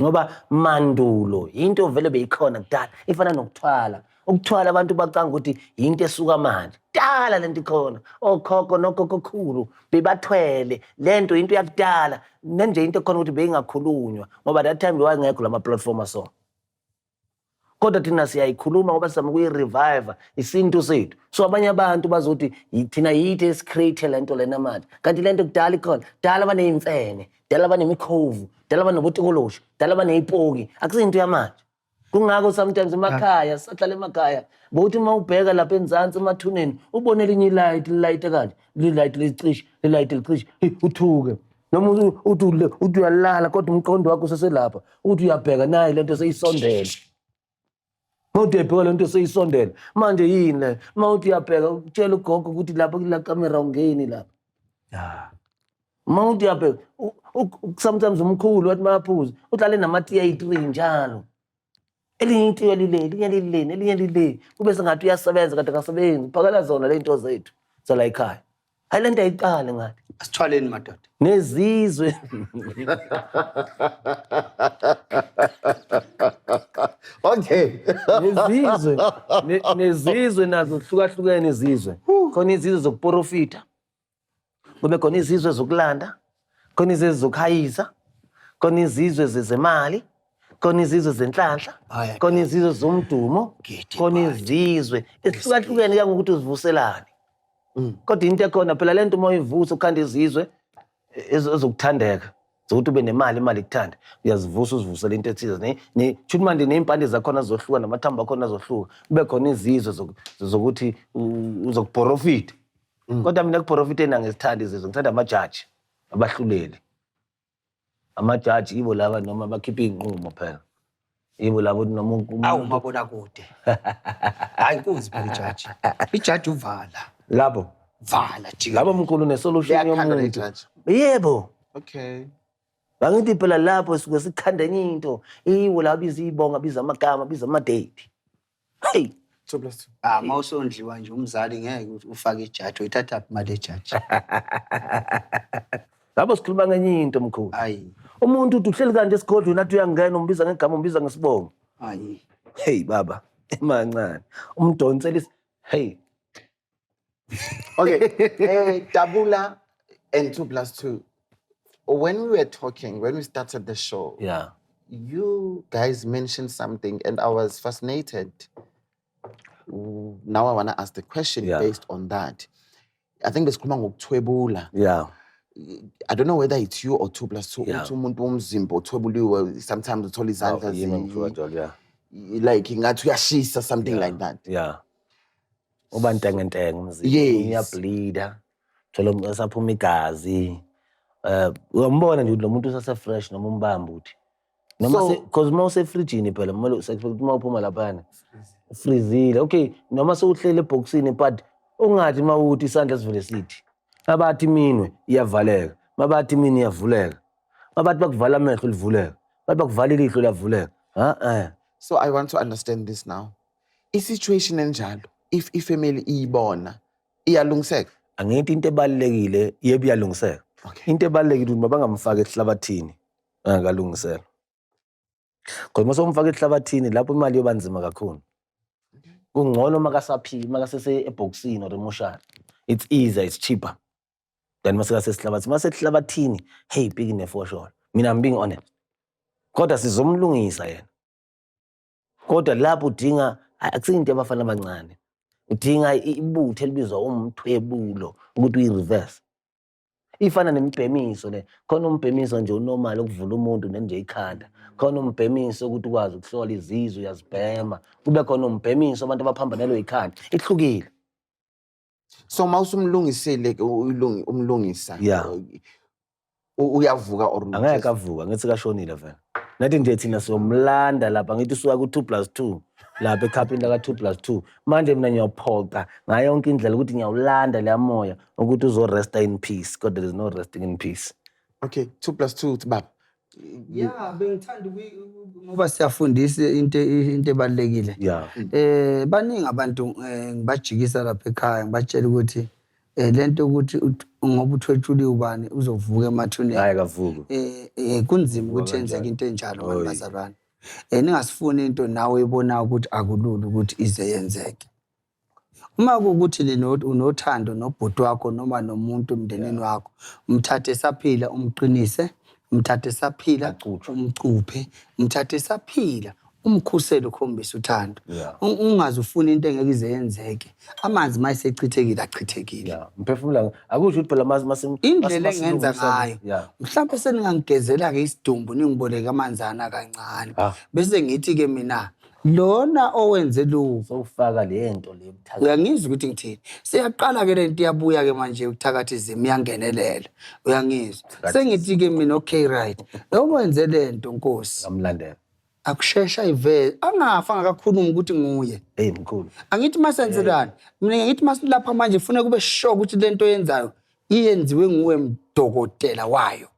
Ngoba mandulo into vele beyikhona kudala, ifana nokuthwala. Ukuthwala abantu bacanga ukuthi into esuka manje. Kudala lento ikhona. Okhokho nokhokhomkhulu bebathwele lento, into yakudala. Nje into ekhona ukuthi beyingakhulunywa ngoba that time bewangekho lama platform aso. Kodwa thina siyayikhuluma ngoba sizama ukuyi-revive isintu sethu. So abanye abantu bazothi thina yithi esicreate lento lena manje. Kanti lento kudala ikhona. Kudala baneyimfene, kudala banemikhovu, kudala banobutikoloshi, kudala baneyipoki. Akusinto yamanje. Kungakho sometimes emakhaya, sisahlala emakhaya, bokuthi uma ubheka lapha enzansi emathuneni, ubone elinye ilight, lilayite kanje, lilayite licishe, lilayite licishe, hey, uthuke. Noma uthi uyalala kodwa umqondo wakho useselapha, uthi uyabheka nayi lento seyisondele. Uma uthi uyabheka lento seyisondele, manje yini le? Uma uthi uyabheka utshela ugogo ukuthi lapha kula camera ungeni lapha. Uma uthi uyabheka, sometimes umkhulu wathi mayaphuza, uhlale namatiya ayi-3 njalo. Elinye itiya lile, elinye lile, elinye lile. Kube sengathi uyasebenza kanti akasebenzi. Phakela zona le zinto zethu zala ekhaya. Hayi lento ayiqale ngathi. Asithwaleni madoda. Nezizwe. Okay. Nezizwe. Nezizwe nazo zihlukahlukene izizwe. Khona izizwe zokuprofita. Kube khona izizwe zokulanda, khona izizwe zokuhayisa, khona izizwe zezemali, khona izizwe zenhlanhla, khona izizwe zomdumo, khona izizwe ezihlukahlukene kangokuthi uzivuselane. Kodwa into ekhona phela lento uma uyivusa ukhanda izizwe, Ezokuthandeka zokuthi ube nemali, imali ikuthande, uyazivusa uzivusele into ethize. Shuthi manje ney'mpande zakhona zizohluka, namathambo akhona azohluka, kube khona izizwe zokuthi uzokubhorofida. Kodwa mina ekubhorofideni angizithandi izizwe, ngithanda amajaji, abahluleli. Amajaji ibo laba noma bakhipha iy'nqumo phela, yibo labo ukuthi noma Awu, mabonakude. Hayi, inkunzi phela ijaji. Ijaji uvala. Labo Vala jika. Labo mkhulu ne-solution Liyakhanda yomuntu. lejaji. Yebo. Bangithi phela lapho suke sikhanda enye into, iwo la biza iy'bongo, biza amagama, biza ama-date, hey. 2 plus 2. Ah, mawusondliwa nje umzali ngeke ufake ijaji, uyithatha phi imali yejaji? Lapho sikhuluma ngenye into, mkhulu. Hayi. Umuntu uthi uhleli kanje esigodlweni, athi uyangena, umbiza ngegama, umbiza ngesibongo. Hayi. Hey baba, emancane umdonsela hey. Okay. Dabula and 2 plus 2. When we were talking, when we started the show, you guys mentioned something and I was fascinated. Now I want to ask the question based on that. I think besikhuluma ngokuthwebula. I don't know whether it's you or 2 plus 2. Uthi umuntu womzimba othwebuliwe sometimes uthola izandla Oh, yimi ngithiwa njalo, yeah. Like ngathi uyashisa, something like that. Yeah. Uba ntengentenge umzimba. Uyableeda. Thola esaphuma igazi. Uyambona nje ukuthi lo muntu usase fresh noma umbamba uthi. Noma se, because uma usefrijini phela kumele expect uma uphuma laphana freezile. Okay, noma sewuhlele ebhokisini, but ungathi uma uthi isandla sivele sithi. Mabathi iminwe iyavaleka, mabathi iminwe iyavuleka. Mabathi bakuvala amehlo livuleka. Bathi bakuvala ilihlo liyavuleka. Ha eh. So I want to understand this now. I-situation enjalo, if ifamily iyibona, iyalungiseka? Angithi into ebalulekile, yebo, iyalungiseka. Into ebalulekile ukuthi mabangamfaki esihlabathini angakalungiselwa. Because uma sewumfaka esihlabathini lapho imali yoba nzima kakhulu. Kungcono makasaphila, makasese ebhokisini or emoshari. It's easier, it's cheaper than masekasesihlabathini. Masesihlabathini, hey, piki nefosholo. Mina I'm being honest. Kodwa sizomlungisa yena. Kodwa lapho udinga, akusiyinto yabafana abancane. Udinga ibutho elibizwa umthwebulo ukuthi uyi-reverse. Ifana nemibhemiso le. Khona umbhemiso nje unormal ukuvula umuntu nenje ikhanda. Khona umbhemiso ukuthi ukwazi ukuhlola izizwe, uyazibhema. Kube khona umbhemiso abantu abaphambanelwe ikhanda. Ihlukile. So uma usumlungisile ke, umlungisa. Uyavuka or Angeke avuka, ngithi kashonile vele. Nathi nje thina siyomlanda lapha, ngithi usuka ku-2 plus 2 lapha ekhapini laka 2 plus 2. Manje mina ngiyophoqa ngayo yonke indlela ukuthi ngiyawulanda leya moya ukuthi uzoresta in peace, kodwa there is no resting in peace. Okay, 2 plus 2 uthi baba. Yeah, bengithanda ngoba siyafundisa into ebalulekile. Baningi abantu ngibajikisa lapha ekhaya, ngibatshela ukuthi lento ukuthi ngoba uthwetshuliwe ubani uzovuka emathuneni. Hayi, akavuki. Kunzima ukuthi Vuka yenzeke kanjani? into enjalo bantu Oy. bazalwane. Ningasifuni into nawe ebona ukuthi akulula ukuthi ize yenzeke. Uma kuwukuthi unothando nobhuti wakho noma nomuntu emndenini wakho, umthathe saphila umqinise, umthathe saphila Acutshwe. umcuphe, umthathe saphila umkhusele, ukhombise uthando. Ungaze ufune into engeke ize yenzeke. Amanzi mayesechithekile achithekile. Yeah, mphefumula akusho ukuthi phela Indlela engenza masilungisa- ngayo, mhlawumbe seningangigezela-ke isidumbu, ningiboleke amanzana kancane. Bese ngithi-ke mina lona owenze lokhu, Sowufaka le nto le buthaka. Uyangizwa ukuthi ngithini? Siyaqala-ke le nto, iyabuya-ke manje ukuthakatha izimo, iyangenelela. Uyangizwa? Thakathisa. Sengithi-ke mina okay right, owenze le nto Nkosi, Ngamlandela. Akushesha iveze, angafa angakakhulumi ukuthi nguye. Hey mkhulu. Angithi masenzelani? Mina ngithi masilapha manje funa kube sure ukuthi lento oyenzayo iyenziwe nguwe mdokotela wayo.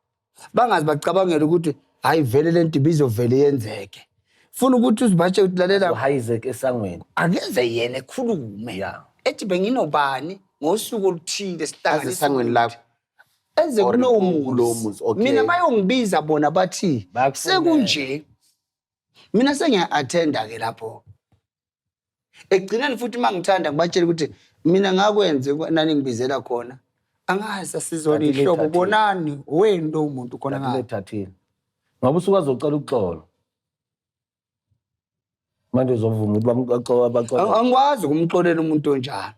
Bangazi bacabangela ukuthi hayi vele lento ibizovele yenzeke. Funa ukuthi uzibatshe ukuthi lalela, Isaac esangweni. Akenze yena ekhulume. Ethi benginobani ngosuku oluthile sihlanganise Aze esangweni lakho. Eze Or kulowo kulowo muzi. muzi, okay. Mina bayongibiza bona bathi Bayakufonela. sekunje. Mina sengiya-attenda ke lapho. Ekugcineni futhi uma ngithanda ngibatshela ukuthi mina ngakwenze nani ngibizela khona. Angazi asizona Kanti ihlobo, lethathile. bonani wenu lo muntu khona Kanti ngapha. lethathile. Ngoba usuke azocela uxolo. Manje uzovuma ukuthi baxoxe. Angikwazi ukumxolela umuntu onjalo.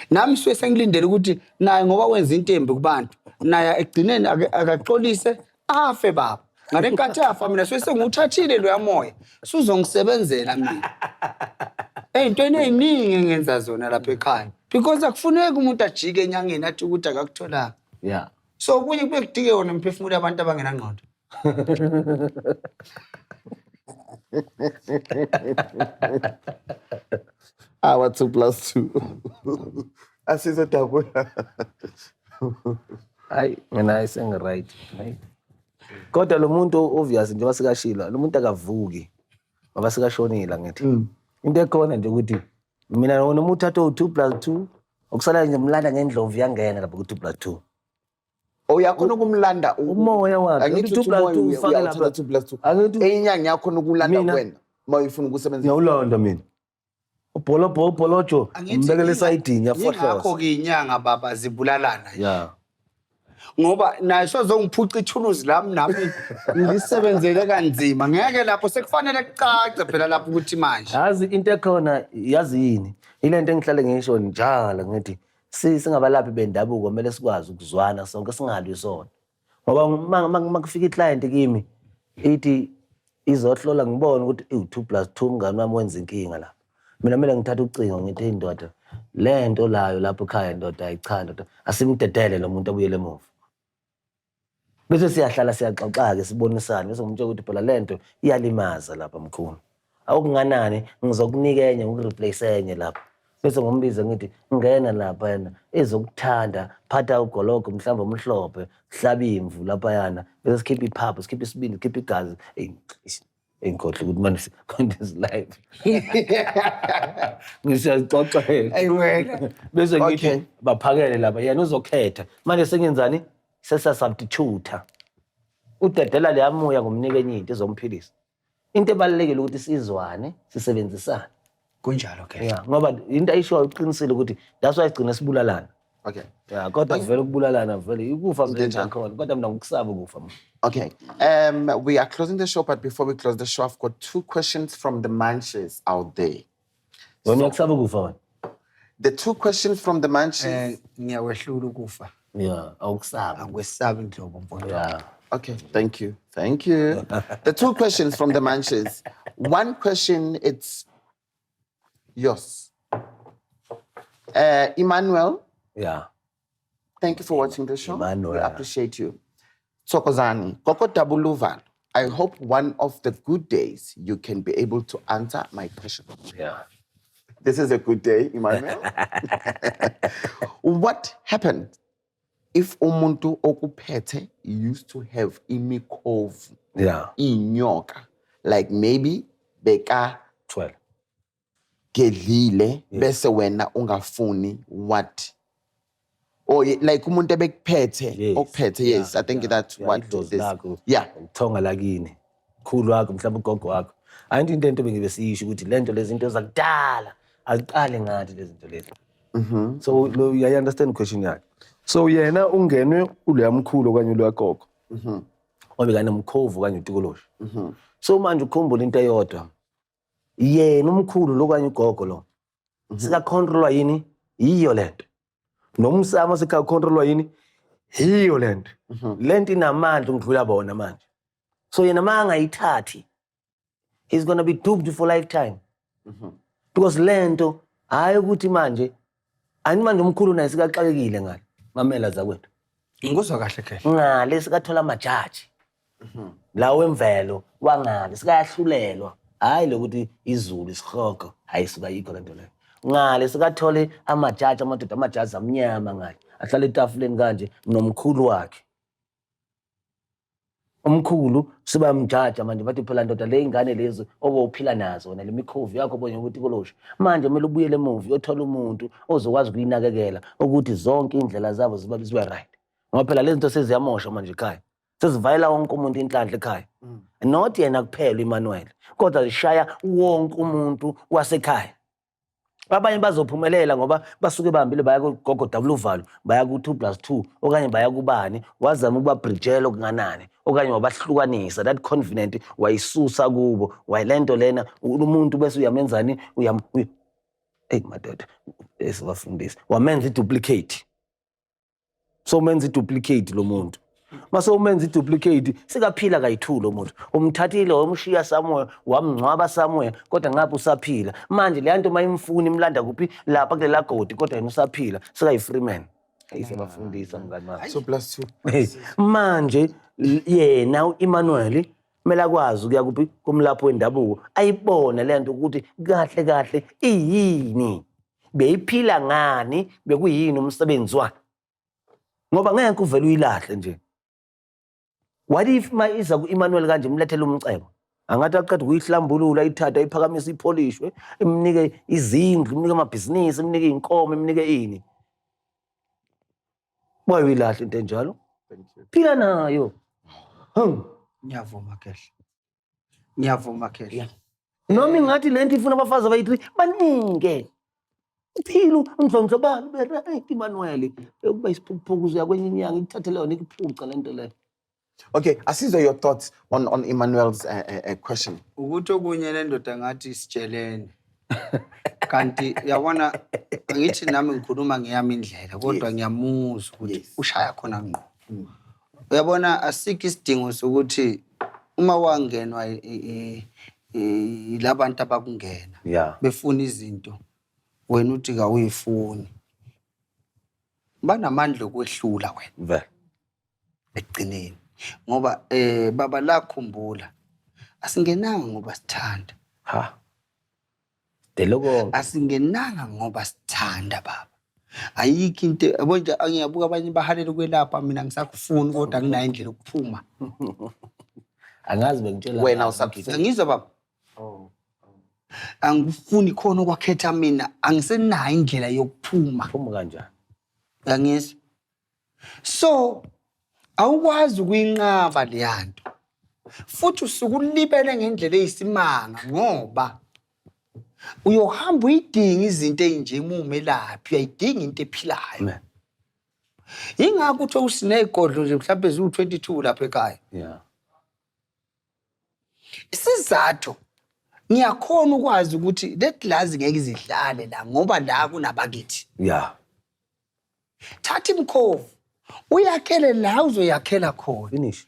Nami suke sengilindele ukuthi naye ngoba wenza into embi kubantu, Naye ekugcineni akaxolise afe baba. Ngale nkathi afa mina suke sengiwuthathile loya moya. Suzongisebenzela mina. Ey'ntweni ey'ningi engenza zona lapha ekhaya. Because akufuneki umuntu ajike enyangeni athi ukuthi akakutholanga. So okunye kubuye kudike wona umphefumulo yabantu abangenangqondo. Our 2 plus 2. Asizodabula. Hayi, mina hayi sengi-right. Hayi. Kodwa lo muntu obvious njengoba sikashilo, lo muntu akavuki ngoba sikashonile angithi. Into ekhona nje ukuthi mina noma uthatha u-2 plus 2 okusala nje mlanda ngendlovu yangena lapho ku-2 plus 2. Uyakhona ukumlanda Umoya wakhe. Angithi 2 uthi plus umoya 2 ufake uyawuthatha lapha. 2 plus 2. Angithi Eyinyanga yakhona ukulanda Mina- kuwena uma uyifuna ukusebenzisa. ngiyawulonda mina. Ubholobho ubholojo Angithi umbekele esayidini yafohloza. Yingakho-ke iy'nyanga baba zibulalana nje. Ngoba naye sozongiphuca ithuluzi lami nami ngilisebenzele kanzima. Ngeke lapho sekufanele kucace phela lapho ukuthi manje. Yazi into ekhona yazi yini? Ile nto engihlale ngisho njalo ngithi singabalaphi bendabuko kumele sikwazi ukuzwana sonke singalwi sona. Ngoba uma kufika i-client kimi ithi izohlola ngibone ukuthi ewu 2 plus 2 mngani wami wenza inkinga lapha. Mina kumele ngithathe ucingo ngithi hey ndoda, le nto layo lapho ekhaya ndoda hayi cha ndoda, asimdedele lo muntu abuyele emuva. Bese siyahlala siyaxoxa-ke sibonisane bese ngimtshela ukuthi phela le nto iyalimaza lapha mkhulu. Awukunganani ngizokunika enye ngikureplace enye lapha. Bese ngombiza ngithi ngena lapha yena ezokuthanda phatha ugologo mhlawumbe omhlophe hlaba imvu lapha yana bese sikhipha iphaphu sikhipha isibindi sikhipha igazi. Eyi, eish, engikhohle ukuthi manje konke is live. Ngisiyazixoxela. Eyi wena. Bese ngithi baphakele lapha yena uzokhetha. Manje sengenzani? Sesasubstitute. Udedela leya moya ngomnika enye into ezomphilisa. Into ebalulekile ukuthi sizwane, sisebenzisane. Kunjalo ke. Yeah, ngoba into ayishoyo uqinisile ukuthi that's why sigcine sibulalana. Yeah, kodwa vele ukubulalana vele ukufa vele Into enjalo. khona, kodwa mina ngikusaba ukufa mina. Okay. We are closing the show, but before we close the show, I've got 2 questions from the Munchies out there. Wena uyakusaba ukufa wena? The 2 questions from the Munchies. Ngiyawehlula ukufa. Yeah, awukusabi. Angikwesabi nhlobo mfowethu. Okay, thank you. Thank you. The 2 questions from the Munchies. 1 question, it's yours. Emmanuel. Thank you for watching the show. Emmanuel. We appreciate you. Thokozani, Gogo Dabuluvalo. I hope one of the good days you can be able to answer my question. This is a good day, Emmanuel. What happened if umuntu okuphethe used to have imikhovu? Inyoka. Like maybe beka 12. Gedlile, bese wena ungafuni what? Or like umuntu ebekuphethe, okuphethe, yes. I think that's what Idlozi it is. lakho, uthonga lakini. Mkhulu wakho, mhlawumbe ugogo wakho. Angithi into ento bengibe siyisho ukuthi le nto lezi zinto zakudala, aziqale ngathi lezi zinto lezi. So lo uyayi understand question yakhe. So yena ungenwe uloya mkhulu okanye uloya gogo. Obe kanemkhovu okanye utikoloshi. So manje ukhumbula into eyodwa. Yena umkhulu lo okanye ugogo lo. Sika controlwa yini? Yiyo lento. Nomsamo sika controlwa yini? Yiyo lento. Lento inamandla ukudlula bona manje. So yena mangayithathi, he's going to be doomed for lifetime. Because lento hayi ukuthi manje ani manje umkhulu naye sikaxakekile ngale. Mamela zakwethu. Ngikuzwa kahle kahle. Ngale sikathola amajaji. Lawo emvelo wangale sikayahlulelwa. Hayi lokuthi izulu isihogo, hayi suka yikho lento leyo. Ngale sikathole amajaji, amadoda amajaji amnyama ngale. Ahlala etafuleni kanje nomkhulu wakhe. Umkhulu sibamjaja manje bathi phela ndoda le ingane lezi obowuphila nazo wena le mikhovu yakho bonye ukuthi kolosha. Manje kumele ubuyele emuva uyothola umuntu ozokwazi ukuyinakekela ukuthi zonke indlela zabo zibe right. Ngoba phela lezi zinto seziyamosha manje ekhaya. Sezivayela wonke umuntu inhlanhla ekhaya. Not yena kuphela uEmmanuel, kodwa zishaya wonke umuntu wasekhaya. Abanye bazophumelela ngoba basuke bahambile baya kugogo Dabuluvalo, baya ku 2 plus 2 okanye baya kubani, wazama ukubabridgela okunganani okanye wabahlukanisa, that confident wayisusa kubo, wayilento lena umuntu bese uyamenzani, hey madoda, esibafundisa wamenza iduplicate. So umenza i-duplicate lo muntu. Mase umenza i-duplicate sekaphila kayi-two lo muntu. Umthathile wamshiya somewhere, wamngcwaba somewhere, kodwa ngapha usaphila. Manje leya nto mayimfuna imlanda kuphi? Lapha kulela godi, kodwa yena usaphila, sekayi-free man. Ayisebafundisa mngani wami. 2 plus 2. Hey, manje yena u-Emmanuel kumele akwazi ukuya kuphi kumlaphi wendabuko ayibone le nto ukuthi kahle kahle iyini, beyiphila ngani, bekuyini umsebenzi wayo, ngoba ngeke uvele uyilahle nje. What if ma iza ku-Emmanuel kanje imlethele umcebo, angathi aqeda ukuyihlambulula, ayithathe ayiphakamise, ipholishwe, imnike izindlu, imnike amabhizinisi, imnike iy'nkomo, imnike ini, wayoyilahla into enjalo? Thank you. Phila nayo. Ngiyavuma Khehla. Ngiyavuma Khehla. Noma ingathi le nto ifuna abafazi abayi-three, banike phila undlondlobala ube right, Emmanuel. Ukuba isiphukuphuku uzoya kwenye inyanga ikuthathele yona ikuphuca le nto leyo. Okay, asizwe your thoughts on Emmanuel's question. Ukuthi okunye le ndoda ngathi sitshelene. Kanti uyabona angithi nami ngikhuluma ngeyami indlela kodwa ngiyamuzwa ukuthi ushaya khona ngqo. Uyabona asikho isidingo sokuthi uma wangenwa yilabantu abakungena befuna izinto wena uthi kawuyifuni. Banamandla okwehlula wena. Vele. Ekugcineni ngoba baba lakhumbula asingenanga ngoba sithanda. Ha. Deloko. Asingenanga ngoba sithanda baba. Ayikho into yabo nje, ngiyabuka abanye bahalela ukwelapha, mina ngisakufuni kodwa anginayo indlela yokuphuma. Angazi bengitshela Wena ngani. usakufuna. Angizwa baba. Angifuni khona okwakhetha mina, angisenayo indlela yokuphuma. Phuma kanjani? Uyangizwa? So awukwazi ukuyinqaba leya nto. Futhi usuke ulibele ngendlela eyisimanga ngoba uyohamba uyidinga izinto ezinje uma umelaphi, uyayidinga into ephilayo. Amen. Yingakho kuthiwa usinezigodlo nje mhlawumbe ziwu-22 lapha ekhaya. Isizathu ngiyakhona ukwazi ukuthi le glass ngeke izihlale la ngoba la kunabakithi. Thatha imkhovu uyakhele la uzoyakhela khona. Finish.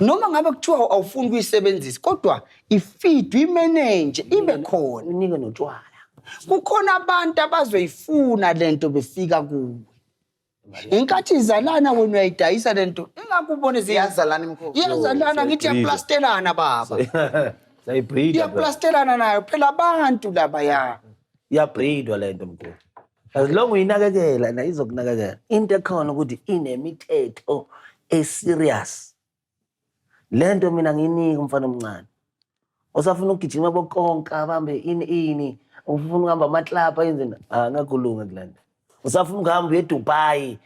Noma ngabe kuthiwa awufuni ukuyisebenzisa kodwa ifeed uyimanage ibe khona. Unike notshwala. Kukhona abantu abazoyifuna lento befika kuwe. Inkathi izalana wena uyayidayisa lento. Ingakubone Iyazalana imkhovu. Iyazalana ngithi iyaplastelana baba. Sayibreed. Iyaplastelana nayo phela abantu laba ya. Iyabreedwa lento mkhulu. As long uyinakekela na izokunakekela. Into ekhona ukuthi inemithetho eserious. Lento mina ngiyinika umfana omncane. Osafuna ukugijima bokonka abambe ini ini, ufuna ukuhamba amaklabha yenze ngakulunga kulento. Usafuna ukuhamba uye eDubai,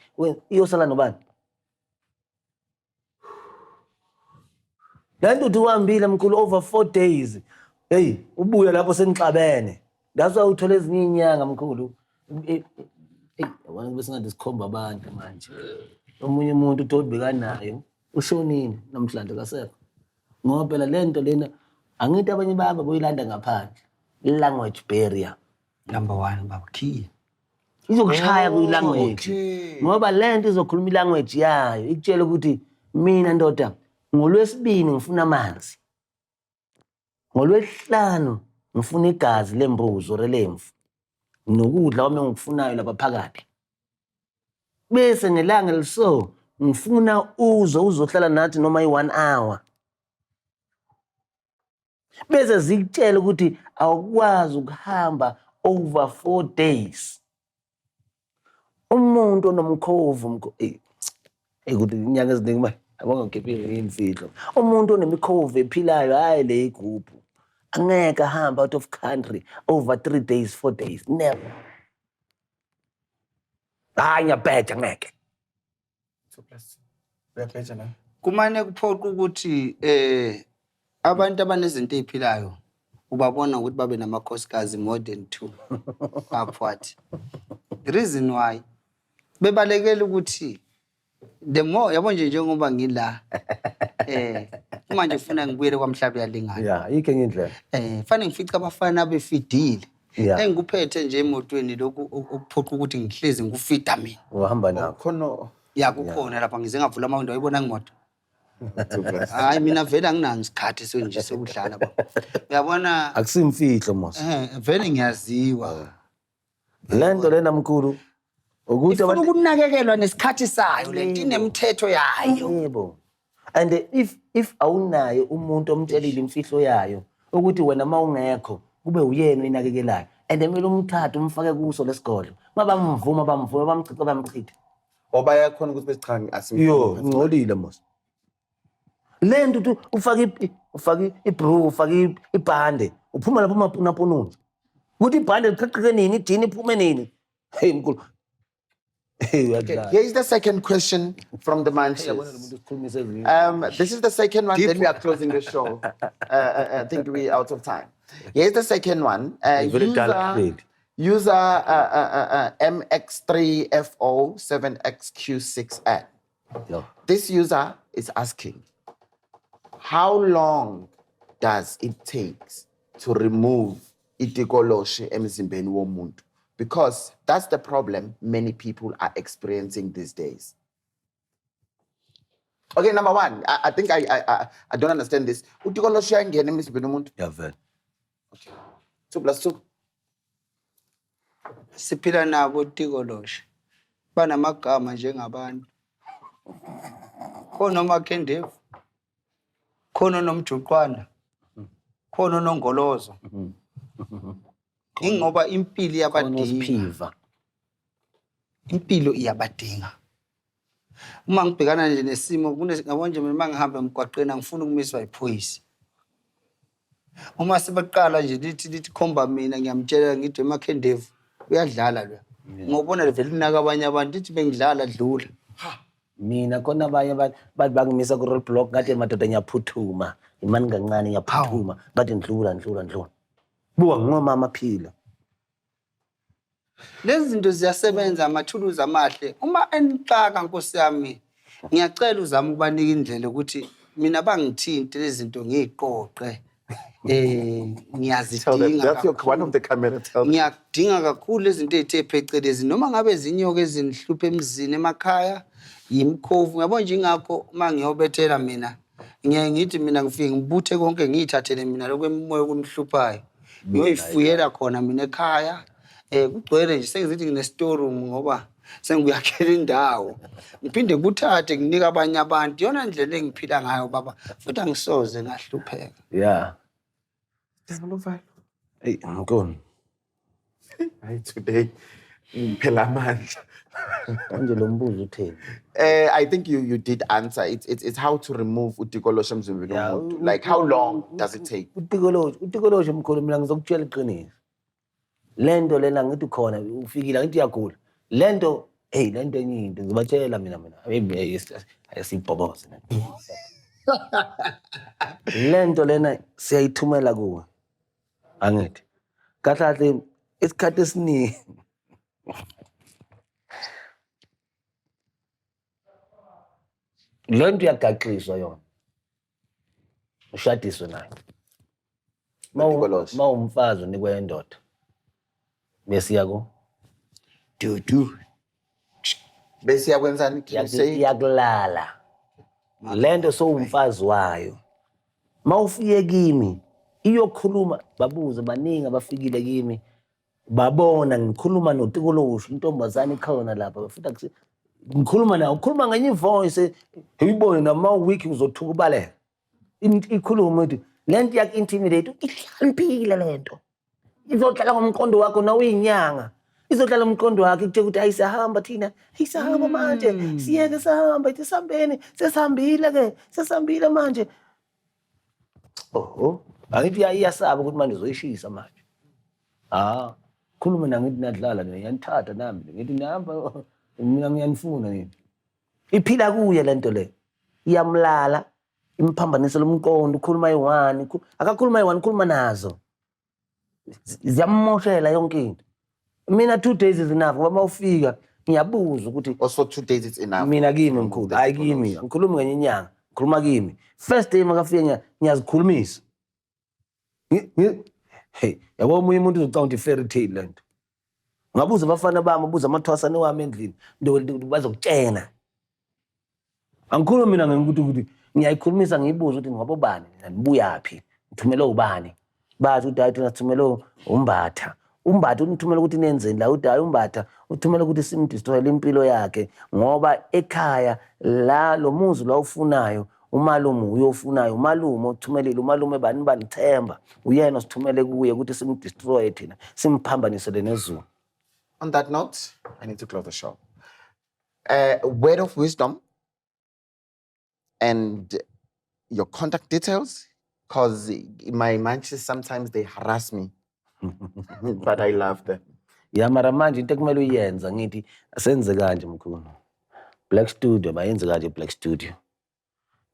iyosala nobani? Lento uthi uhambile mkhulu over 4 days. Hey, ubuya lapho senixabene. That's why uthola ezinye inyanga mkhulu. Hey, yabona kube sengathi sikhomba abantu manje. Omunye umuntu uthi bekanayo ushonile namhlanje kasekho. Ngoba phela lento lena angithi abanye babo boyilanda ngaphandle. Language barrier. Number 1 baba key. Izokushaya kuyi-language. Ngoba lento izokhuluma i-language yayo, ikutshela ukuthi mina ndoda ngolwesibini ngifuna amanzi. Ngolwesihlanu ngifuna igazi lembuzi or lemvu. Nokudla kwami engikufunayo lapha phakathi. Bese ngelanga eliso ngifuna uze uzohlala nathi noma i-1 hour. Bese zikutshela ukuthi awukwazi ukuhamba over 4 days. Umuntu onomkhovu ukuthi inyanga eziningi manje abangakhiphile imfihlo. Umuntu onemikhovu ephilayo hayi le igubhu. Angeke ahambe out of country over 3 days, 4 days. Never. Hayi ngiyabheja ngeke. 2 plus 2. Uyabheja na? Kumane kuphoqa ukuthi abantu abanezinto eziphilayo ubabona ukuthi babe namakhosikazi more than 2 upward. The reason why bebalekela ukuthi the more yabo nje njengoba ngila manje ufuna ngibuyele kwamhlaba uyalingana. Yeah, ayikho enye indlela. Fanele ngifice abafana befidile. Yeah. Engikuphethe nje emotweni lokhu okuphoqa ukuthi ngihlezi ngikufida mina. Uhamba nakho. Khona. Ya, kukhona lapha, ngize ngavula amawindi, wayibona ngimoto. Hayi, mina vele anginayo isikhathi senje sokudlala, baba. Uyabona? Akusimfihlo mos. Vele ngiyaziwa. Le nto lena, mkhulu, ukuthi Ifuna ukunakekelwa nesikhathi sayo lento, inemithetho yayo. Yebo, and if awunaye umuntu omtshelile imfihlo yayo ukuthi wena uma ungekho kube uyena oyinakekelayo, and kumele umthathe umfake kuso lesigodlo, mabamvuma bamvuma, bamchicha bamchitha. Or bayakhona ukuthi bethi cha, asimfuni? Yo, ngcolile mos le nto, uthi ufake ibru, ufake ibhande, uphuma lapho umapunapunu nje ukuthi ibhande liqhiqhike nini, ijini iphume nini. Hey mkhulu, hey, uyadlala. Here is the second question from the Munchies. Yabona lo muntu usikhulumisa ezinye. This is the second one, then we are closing the show. I think we're out of time. Here's the second one. Very dull. User, user MX3FO7XQ6N. Yo. This user is asking, how long does it take to remove itikoloshi emzimbeni womuntu? Because that's the problem many people are experiencing these days. Okay, number one, I think I don't understand this. Utikoloshi uyangena emzimbeni womuntu? Yavela. 2 plus 2. Siphila nabo tikoloshe. Banamagama njengabantu. Khona omakhendevu. Khona onomjuqwana. Khona onongolozo. Ingoba impilo iyabadinga. Onosiphiva. Impilo iyabadinga. Uma ngibhekana nje nesimo ngabo nje, mina uma ngihamba emgwaqeni angifuni ukumiswa yiphoyisa. Uma sebeqala nje lithi khomba mina, ngiyamtshela ngithi emakhendevu uyadlala lo. Ngobona vele unaka abanye abantu, lithi bengidlala, dlula. Mina khona abanye bathi bangimisa ku-road block, ngathi madoda ngiyaphuthuma, imani kancane, ngiyaphuthuma, bathi ndlula, ndlula, ndlula, buka ngomama phila. Lezi zinto ziyasebenza, amathuluzi amahle. Uma enixaka, nkosi yami, ngiyacela uzame ukubanika indlela ukuthi mina bangithinte lezi zinto ngiyiqoqe. Tell them. Ngiyazidinga. That's your one of the camera. Tell them. Ngiyakudinga kakhulu izinto ey'the phecelezi, noma ngabe zinyoka ezinihlupha emzini, emakhaya, yimkhovu, uyabo nje. Ingakho uma ngiyobethela mina ngiyaye ngithi mina ngifike ngibuthe konke, ngiyithathele mina lokhu emimoya okumhluphayo, ngiyoyifuyela khona mina ekhaya. Kugcwele nje, sengizithi ngine-storeroom ngoba sengiyakhela indawo, ngiphinde kuthathe nginike abanye abantu. Iyona ndlela engiphila ngayo, baba, futhi angisoze ngahlupheka. Yeah. Eyi mkhulu. Hayi, today ngiphela amandla. Manje lo mbuzo utheni? I think you did answer. It's how to remove utikoloshi emzimbeni womuntu. Like, how long does it take? Utikoloshi, utikoloshi mkhulu, mina ngizokutshela iqiniso. Le nto lena, ngithi khona ufikile, ngithi uyagula. Le nto, hey, le nto enye into ngizobatshela mina. Hey, ayisibhoboze. Le nto lena siyayithumela kuwe. Angithi. Kahle kahle isikhathi esiningi le nto iyagaxiswa yona. Ushadiswe nayo. Utikoloshi. Ma umfazi unikwe indoda. Bese yako Dudu. Bese yakwenzani? Can you say it? Iyakulala. Le nto sowumfazi wayo. Mawufike kimi iyokhuluma, babuze, baningi abafikile kimi babona ngikhuluma notikoloshi, intombazane ikhona lapha futhi ngikhuluma nayo, ukhuluma ngenye ivoice, uyibone noma week uzothuka ubaleka. Ikhulume ukuthi le nto iyaku-intimidate, ihlakaniphile le nto, izodlala ngomqondo wakho na uyinyanga, izodlala umqondo wakho, ikutshela ukuthi hayi, siyahamba thina, hayi, siyahamba manje, siyeke sihamba, ithi sihambeni, sesihambile ke, sesihambile manje. Oho, angithi iyasaba ukuthi manje uzoyishisa manje. Ah, khulume na, ngithi nadlala nina, ngiyanithatha nami, ngithi nihamba mina, ngiyanifuna nini. Iphila kuye le nto le, iyamlala, imphambanisela umqondo, ukhuluma yi-one, akakhuluma yi-one, ukhuluma nazo, ziyammoshela yonke into. Mina 2 days is enough, ngoba uma ufika ngiyabuza ukuthi Also 2 days it's enough. Mina kimi mkhulu, hayi kimi, ngikhuluma ngenye inyanga, ngikhuluma kimi. First day makafika ngiyazikhulumisa. Hey, yabo, omunye umuntu uzocabanga ukuthi i-fairy tale le nto. Ngabuza abafana bami, ubuza amathwasane wami endlini, bazokutshena. Angikhulumi mina ngikuthi ukuthi ngiyayikhulumisa ngiyibuze ukuthi ngoba ubani nina nibuyaphi, nithumele ubani. Bathi ukuthi hayi thina sithumele uMbatha. UMbatha unithumele ukuthi nenzeni la, uthi hayi uMbatha uthumele ukuthi simdestroyele impilo yakhe ngoba ekhaya la lo muzi lo awufunayo umalume uyofunayo, umalume othumelile, umalume bani bani Themba uyena osithumele kuye ukuthi simdestroye thina simphambanisele nezulu. On that note, I need to close the show. Word of wisdom and your contact details, because my munchies sometimes they harass me, but I love them. Ya mara manje into ekumele uyenza ngithi asenze kanje mkhulu. Black Studio bayenze kanje Black Studio.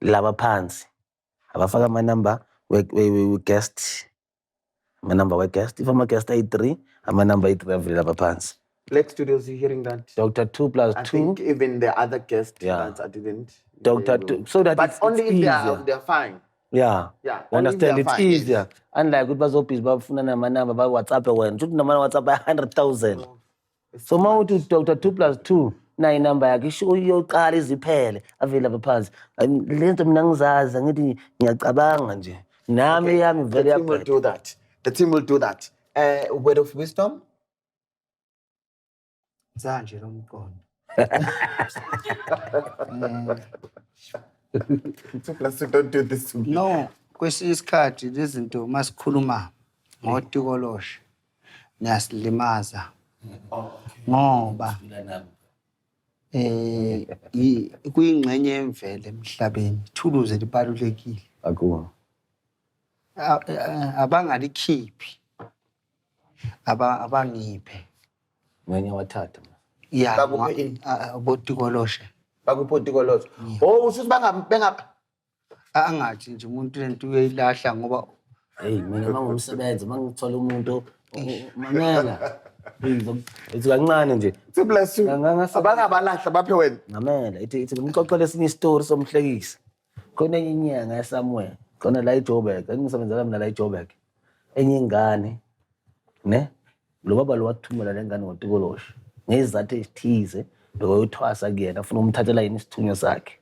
Laba phansi abafaka amanamba we-guest, amanamba we-guest. If ama-guest ayi-3, amanamba ayi-3 avele lapha phansi. Black Studios, you hearing that? Dr. 2 plus I 2. think even the other guest that I didn't. Dr. they 2. will. So that But only it's if they easier. are, they are fine. Yeah. Yeah. You only if they understand? are It's fine, yes. easier. Unlike ukuthi bazobhizi bafuna namanamba ba-WhatsApp wena. Shuthi nama WhatsApp ayi-100,000. It's So too uma much. uthi Dr. 2 plus 2 nayi inamba yakhe isho iyoqala iziphele avele lapha phansi. Le nto mina ngizazi angithi ngiyacabanga nje. Nami Okay, yami the vele team will iyabheda. do that. The team will do that. Word of wisdom. Zanje lo mqondo. 2 plus 2, don't do this to me. No, kwesinye isikhathi lezi zinto masikhuluma ngotikoloshe niyasilimaza ngoba kuyingxenye yemvelo emhlabeni, ithuluzi elibalulekile. Kakhulu. Abangalikhiphi abangiphe. Mina ngiyawathatha. Ya, Bakuphe ini? Botikoloshe. Bakuphe otikoloshe. Oh, usho ukuthi benga Angathi nje umuntu lento uyayilahla ngoba Hey, mina mangumsebenzi mangithola umuntu mamela. Ithi kancane nje. 2 plus 2. Abangabalahla baphe wena. Ngamela ithi ithi ngimxoxele esinye isitori somhlekisi. Khona enye inyanga ya somewhere, khona la eJoburg, engisebenzela mina la eJoburg. Enye ingane ne lo baba lo wathumela le ngane ngotikoloshe ngezizathu ezithize bekoyothwasa kuyena afuna ukumthathela yini isithunywa sakhe.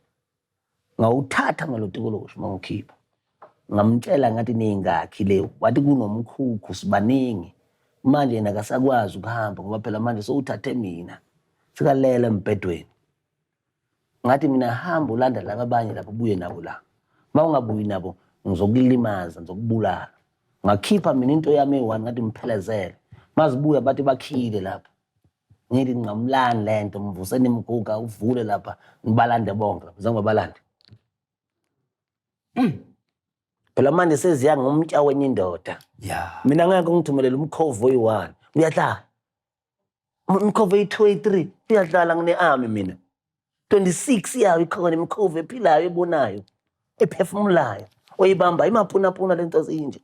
Ngawuthatha ngalo tikoloshe mangikhipha. Ngamtshela ngathi ningakhi le, wathi kunomkhukhu sibaningi. Manje yena akasakwazi ukuhamba ngoba phela manje sowuthathe mina. Sikalela embhedweni. Ngathi mina hamba ulanda laba abanye lapho ubuye nabo la. Uma ungabuyi nabo ngizokulimaza, ngizokubulala. Ngakhipha mina into yami eyi-one ngathi ngiphelezele. Mazibuya bathi bakhile lapha. Ngithi nqamulani lento mvuseni imiguga uvule lapha nibalande bonke lapha zange babalande. Phela manje seziya ngomtsha wenye indoda. Mina ngeke ngithumelele umkhovu oyi-1. Uyadlala. Umkhovu oyi-2 oyi-3 uyadlala ngine-army mina. 26 yayo ikhona imikhovu ephilayo ebonayo ephefumulayo oyibamba imapunapuna lento zinje.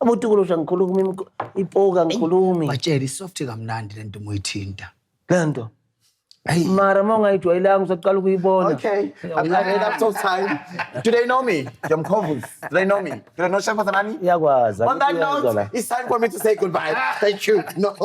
Abotikolosha ngikhuluma ipoka ngikhulumi. Batshela isoft kamnandi lento uma uyithinta. Lento. Mara uma ungayijwayelanga uzoqala ukuyibona. Okay, I've had enough of time. Do they know me? Jomkovus. Do they know me? Do they know Chef Phathanani? Iyakwazi. On that Iyazwa note, la. it's time for me to say goodbye. Thank you. No.